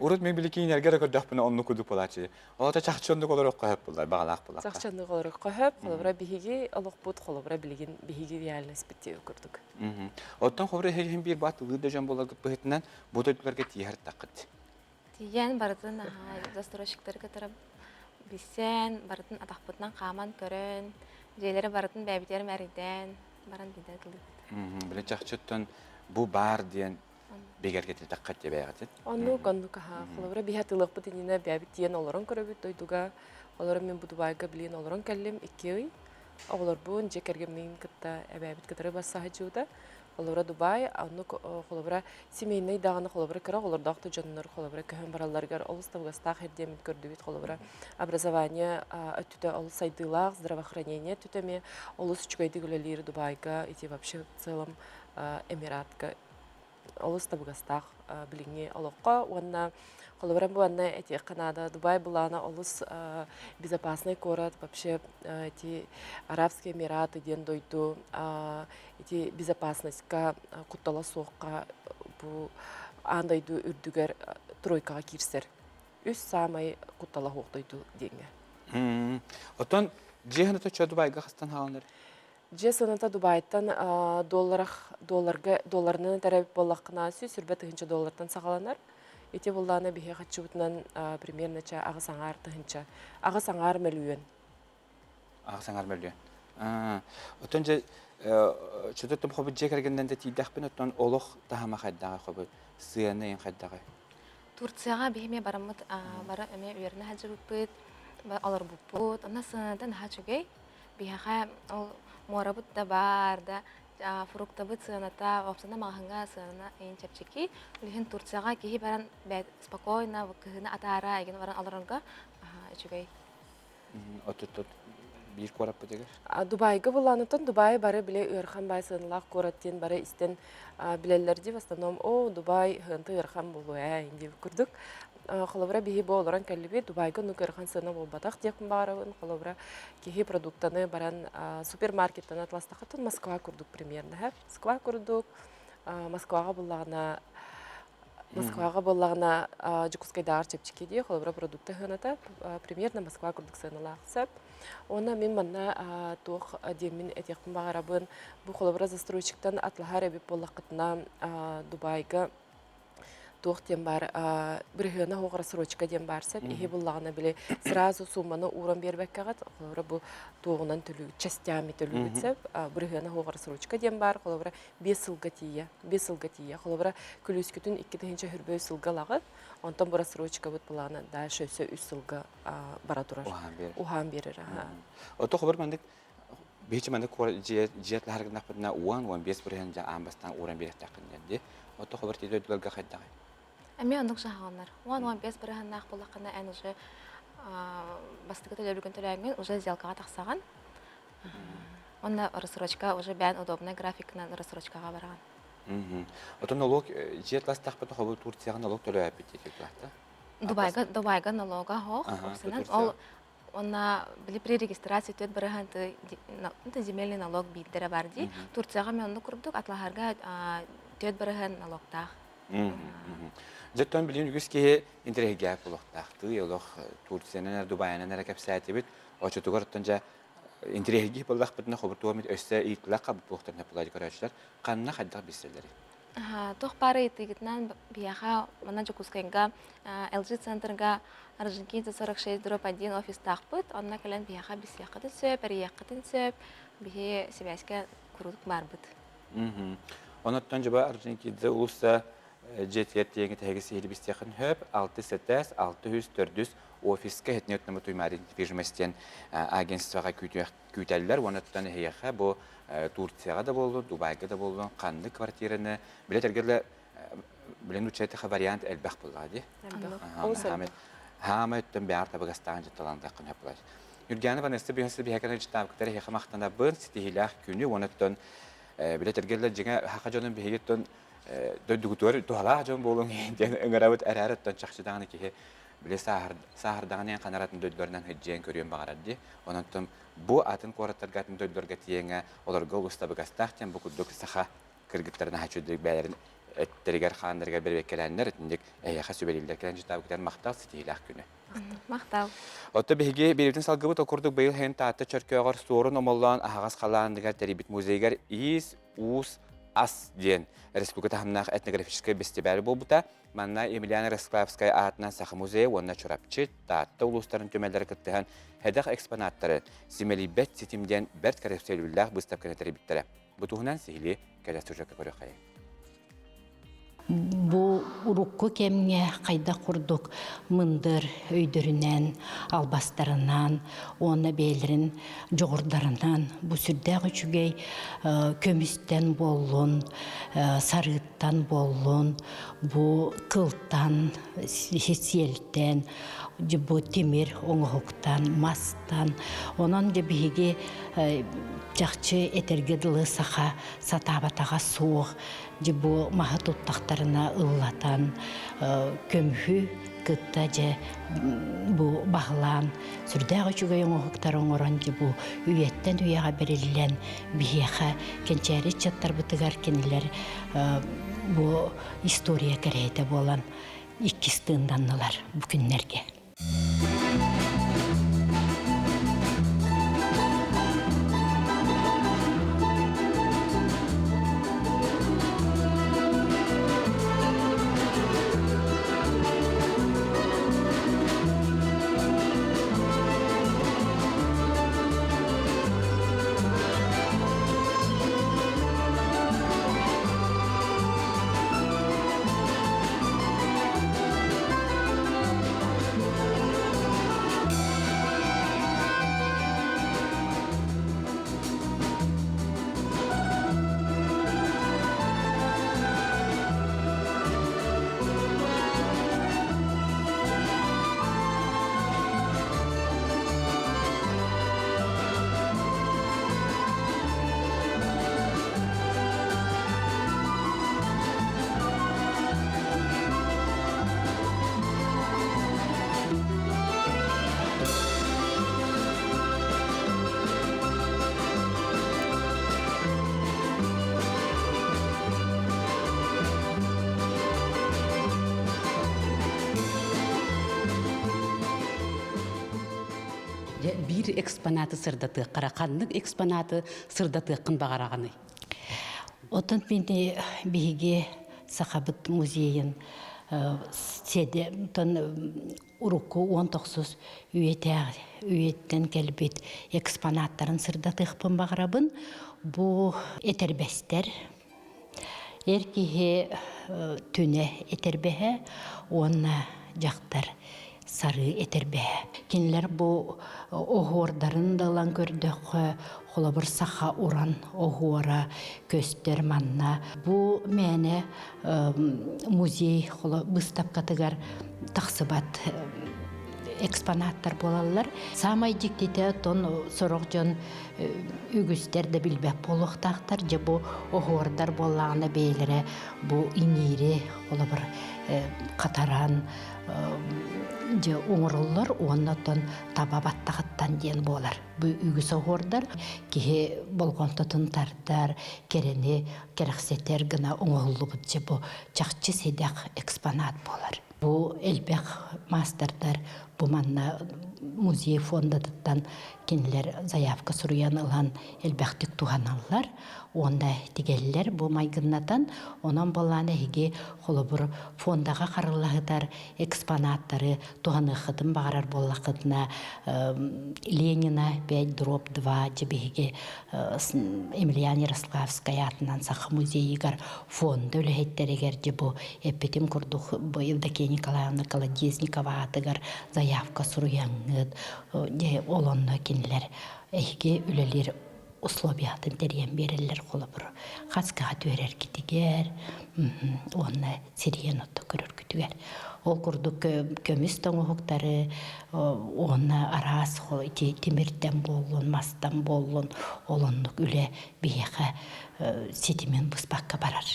Урут мен били киинерге да көрдөхпүнэ оннук кудук буолааччы. Олото чахчы оннук олороххо хөп булар, баҕалаах булар. Чахчы оннук олороххо хөп, холобура биһиги олохпут, холобура билигин биһиги реальность диэби курдук. Оттон холобура эһигин биир баат ылыы да дьон буоларгыт быһыытынан бу дойдуларга тииһэр таххыт. Тиийэн барытын застройщиктары кытары билсэн, барытын атахпытынан хааман көрөн, дьиэлэри барытын бэйэбитигэр мэрийдээн баран биирдэ ытыллыбыт. Били чахчыттан бу баар диэн бигэргэтитэххэ тибээҕитин. Оннук, оннук аһаа. Холобура биһи атыылыахпыт иннинэ бэйэбит тиийэн олорон көрөбүт дойдуга. Олорон мин бу Дубайга билигин олорон кэллим 2 ый. Оҕолорбун, дьиэ кэргэммин кытта эбээбит кытары барса сылдьыбыта. Холобура Дубай, оннук холобура семейный даҕаны холобура кыра оҕолордоох да дьоннор холобура көһөн баралларыгар олус табыгастаах эрдиэммит көрдүбүт холобура образование өттүтэ олус сайдыылаах, здравоохранение өттүтэ эмиэ олус үчүгэйдик үлэлиир Дубайга ити вообще в целом Эмиратка олус табыгастаах билиҥҥи олоххо уонна холобура бу манна этиэххэ наада Дубай былаана олус безопасный куорат вообще эти Арабские Эмираты диэн дойду ити безопасностька куттала суохха бу аан дойду үрдүгэр тройкаҕа киирсэр үс саамай куттала суох дойду диэҥҥэ. Оттон дьиэ сыаната чө Дубайга хастан хааланар? Дьиэ сыаната Дубайтан долларах долларга долларынан этэрэ буоллаххына 120 тыһыынча доллартан саҕаланар. Ити буллаана биһиэхэ хаччыбытынан примерно ча 8 аҥаар тыһыынча 8 аҥаар мөлүйүөн. 8 аҥаар мөлүйүөн. Оттон дьэ чөтө хобут дьиэ кэргэннэн да тиийдэхпин оттон олох таһыма хайдаҕай хобут сыана ин хайдаҕай? Турцияҕа биһи эмиэ бараммыт бары эмиэ үөрэнэ сылдьыбыппыт, олорбуппут. Онно сыаната наһаа үчүгэй. Биһиэхэ ол муорабыт да баар да. Фруктабыт сыаната, уопсана маҕаһыҥҥа сыана эйин чэпчэки. Билигин Турцияҕа киһи баран спокойно кыһыны атаара эгин баран олорорго үчүгэй. Отут биир куораппытыгар? Дубайга буллаанытан Дубай бары биле ыархан бай сыаналаах куорат диэн бары истэн билэллэр дии в основном о Дубай хыанты ыархан буолуо ээ диир курдук. Холобура биһи бу олорон кэллибит Дубайга оннук ыарахан сыана буолбатах диэхпин баҕарабын. Холобура киһи продуктаны баран супермаркеттан атластахатын Москва курдук примерно Москва курдук Москваҕа буллаҕына Москваҕа буоллаҕына Дьокуускайдааҕар чэпчэки дии, холобура продукта сыаната примерно Москва курдук сыаналаах сөп. Уонна мин манна туох диэммин этиэхпин баҕарабын, бу холобура застройщиктан атлаһар эбит буоллаххытына Дубайга туох диэн баар бырыһыана оһох рассрочка диэн баар сөп иһи буллаҕына били сразу сумманы ууран биэрбэккэҕит холобура бу туоҕунан төлүү частями төлүүгүт сөп бырыһыана оһох рассрочка диэн баар холобура 5 сылга тиийэ 5 сылга тиийэ холобура күлүүскүтүн 2025 сылга ылаҕыт онтон бу рассрочкабыт былаана дальше өссө 3 сылга бара турар уһаан биэрэр. Ото хобор маннык биһичи маннык дьиэ лаһаргынахпытына 10-15% дьа аан бастаан ууран биэрэхтэххин диэн Ото хобор тиийдэ дойдуларга хайдаҕай? Эмиэ оннук саһаҕаннар. 10-15 бырыһаннаах буоллаххына эн уже бастакы төлөбүргүн төлөөҥҥүн уже сделкаҕа тахсаҕын. Онно рассрочка уже бэйэн удобный графикынан рассрочкаҕа бараҕын. Отон налог дьиэ тластахпыт хобу Турцияҕа налог төлөөппүт диэтик Дубайга Дубайга налога хоох. Ол Онна били при регистрации 4% ты земельный налог биирдэрэ бар дии. Турцияҕа мен оннук курдук атлаһарга 4% налогтаах. Дьэттон билин үгүс киһи интэриэһиргээх буолуохтаах. Тыы олох Турциянан Дубайынан эрэ кэпсээтибит. Очотугар оттон дьэ интэриэһиргии буоллахпытына хобуртуомит өссө иитлэх хабыт буолуохтарын буолар көрөөччүлэр ханна хайдах билсэллэрий? Туох баар ыйытыыгытынан биһиэхэ манна Дьокуускайга LG центрга Орджоникидзе 46/1 офистаахпыт. Онно кэлэн биһиэхэ билсиэххитин сөп, эрийиэххитин сөп. Биһи сибээскэ куруук баарбыт. Онуттан дьоба Орджоникидзе уулусса дьиэтигэр тиэҥи тэһиги сиһили бистиэхин хөп алты сэтээс алты үс төрдүс офиска хэтини өттүнэ туймари недвижимость диэн агентствоҕа күүтэллэр уонна эһиэхэ бу Турцияҕа да буоллун, Дубайга да буоллун ханнык квартираны билет эргеле билен учетаха вариант элбэх буоллаҕа дии. Хаама өттөн бэйэр табыгастаан жытталаандаххын хөп Юргиана Ванесса биһэсэ биһэкэн жыттаабыктар эһиэхэ махтанабын ситиһиилээх күнү уонна билет эргеллер дьиҥэ хаха дьонун биһигиттэн дойдугутугар туһалаах дьон буолуҥ диэн ыҥырабыт эрээр оттон чахчы даҕаны киһи били сааһырдаҕын ханаратын дойдуларынан сылдьыан көрүөн баҕарар дии. Онон бу атын куораттарга атын дойдуларга тиийэҥэ олорго олус табыгастаах диэн бу курдук саха кыргыттарын аһаччыдык бэйэлэрин эттэригэр хааннарыгар бэрэбиэркэлээннэр итинник эһиэхэ сүбэлииллэр кэлэн дьытаабыкытыгар махтал ситиһиилээх күнү. Махтал. Отто биһиги биэриитин салгыбыт ол курдук быйыл һэн Таатта Чөркөөҕөр Суорун Омоллоон аһаҕас халааныгар тэрийбит музейыгар Иис, уус, ас диэн республика таһымнаах этнографическай бэстибээл буолбута. Манна Емельян Ярославскай аатынан Саха музейа уонна Чурапчы, Таатта улуустарын түмэллэрэ кыттыһан сэдэх экспонаттары Симэлийбэт ситим диэн бэрт кэрэхсэбиллээх быыстапканы тэрийбиттэрэ. Бу туһунан сиһилии кэлэ сюжекка көрүөххэйиҥ. Бу урукку кэмҥэ хайдах курдук мындыр өйдөрүнэн, албастарынан уонна бэйэлэрин дьоҕурдарынан бу сүрдээх үчүгэй көмүстэн буоллун, сарыыттан буоллун, бу кылтан, сиэлтэн, бу тимир оҥоһуктан, мастан. Онон дьэ биһиги чахчы этэргэ дылы саха сатаабатаҕа суох дьэ бу маһы туттахтарына ыллатан көмүһү кытта дьэ бу баһылаан сүрдээх үчүгэй оҥоһуктары оҥорон дьэ бу үйэттэн үйэҕэ бэриллэн биһиэхэ кэнчээри ыччаттарбытыгар кинилэр бу история кэрэһитэ буолан иккис тыынданнылар бу күннэргэ. биир экспонаты сырдатыаххара ханнык экспонаты сырдатыаххын баҕараҕыный? Отон мин биһиги Сахабыт музейын седе урукку 19 үйэтээҕи үйэттэн кэлбит экспонаттарын сырдатыахпын баҕарабын. Бу этэрбэстэр эр киһи түнэ этэрбэһэ уонна дьахтар сарыы этэрбэһэ. Кинилэр бу оһуордарын да ылан көрдөххө, холобур саха уран оһуора көстөр манна. Бу мээнэ музей быыстапкатыгар тахсыбат экспонаттар буолаллар. Саамай дьиктитэ оттон сорох дьон үгүстэр да билбэт буолуохтаахтар. Дьэ бу оһуордар буоллаҕына бэйэлэрэ бу иҥиири холобур хатаран дьэ оҥороллор уонна оттон таба баттаҕыттан диэн буолар. Бу үгүс оһуордар киһи болҕомтотун тардар, кэрэни кэрэхсэтэр гына оҥоһуллубут дьэ бу чахчы сэдэх экспонат буолар. Бу элбэх маастардар бу манна музей фондатыттан кинилэр заявка суруйан ылан элбэхтик туһаналлар уонна тигэллэр бу майгыннатан онон буоллаан эһиги холобур фондаҕа харыллаһытар экспонаттары туһаныаххытын баҕарар буоллаххытына Ленина 5 дробь 2 дьэ биһиги Емельян Ярославскай аатынан Саха музейыгар фонда үлэһиттэригэр дьэ бу эппитим курдук бу Евдокия Николаевна Колодезникова аатыгар заявка суруйаҥҥыт дьэ ол онно кинилэр эһиги үлэлиир условиятын тэрийэн биэрэллэр холобур хаскаҕа түһэрэргитигэр уонна сирийэн отто көрөргүтүгэр ол курдук көмүс тоҥоһуктары уонна араас тимиртэн буоллун мастан буоллун ол оннук үлэ биһиэхэ ситимин быспакка барар.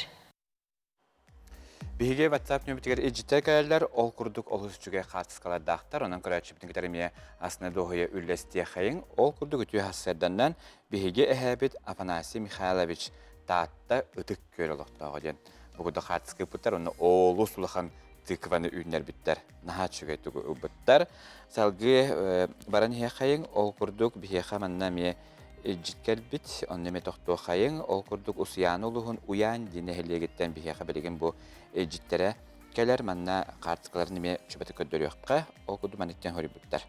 Биһиги WhatsApp нөмүтүгэр илдьиттэр кэлэллэр, ол курдук олус үчүгэй хаартыскалардаахтар, онон көрөөччүбүтүн кытары эмиэ астына дуоһуйа үллэстиэхэйиҥ. Ол курдук үтүө сарсыарданнан биһиги эһээбит Афанасий Михайлович Таатта Ытык Күөл олохтооҕо диэн бу курдук хаартыска ыыппыттар, онно олус улахан тыкваны үүннэрбиттэр, наһаа үчүгэй тугу ылбыттар. Салгыы баран иһиэхэйиҥ, ол курдук биһиэхэ манна эмиэ Илдьит кэлбит, онно эмиэ тохтуоххайыҥ. Ол курдук Усуйаана улууһун Уйаан диэн нэһилиэгиттэн биһиэхэ билигин бу илдьиттэрэ кэлэр. Манна хаартыскаларын эмиэ чубаты көрдөрүөххэ. Ол курдук манныктан хоруйбуттар.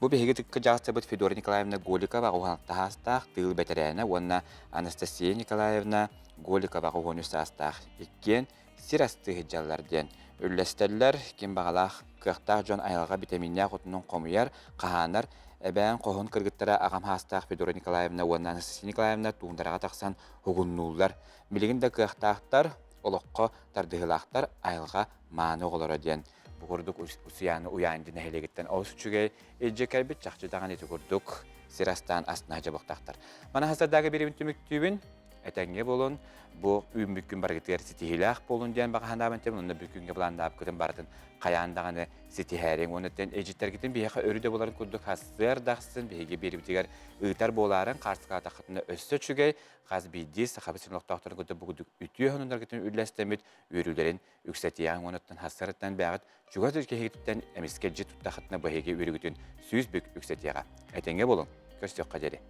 Бу биһиги кырдьаҕастарбыт Федора Николаевна Голикова уһааттаһаастаах тыыл бэтэрээнэ уонна Анастасия Николаевна Голикова 13 саастаах иккиэн сир астыы сылдьаллар диэн үллэстэллэр. Ким баҕалаах, кыахтаах дьон айылҕа битэмииннээх отунун хомуйар, хаһаанар. Эбээн хоһун кыргыттара аҕам хаастаах Федора Николаевна уонна Анастасия Николаевна туундараҕа тахсан угуннууллар. Билигин да кыахтаахтар, олоххо тардыһыылаахтар айылҕа мааны оҕолоро диэн бу курдук Усуйааны Уйаанды нэһилиэгиттэн олус үчүгэй илдьэ кэлбит чахчы даҕаны ити курдук сир астаан астына дьабыктаахтар. Мана хасардааҕы биэрэбин түмүктүүбүн. Этэҥҥэ буолун, бу үүммүт күн барыгытыгар ситиһиилээх буолун диэн баҕа санаабын этэбин, онно бүгүҥҥэ былааннаабыккытын барытын хайаан даҕаны ситиһээриҥ. Уонна эдьиттэргитин биһиэхэ өрүү да буоларын курдук хассыар дахсын биһиги биэрибитигэр ыытар буолаарыҥ, хаартыскалаатаххытына өссө үчүгэй, хас биирдии Сахабыт сирин олохтоохторун кытта бу курдук үтүө сонуннаргытын үллэстэммит үөрүүлэрин үксэтиэҕиҥ уонна хассарыттан бэҕит чугас киһигититтэн эмискэ дьиэ туттаххытына быһыги үөрүүгүтүн 100 бүк үксэтиэҕэ. Этэҥҥэ буолуҥ, көрсүөххэ диэри.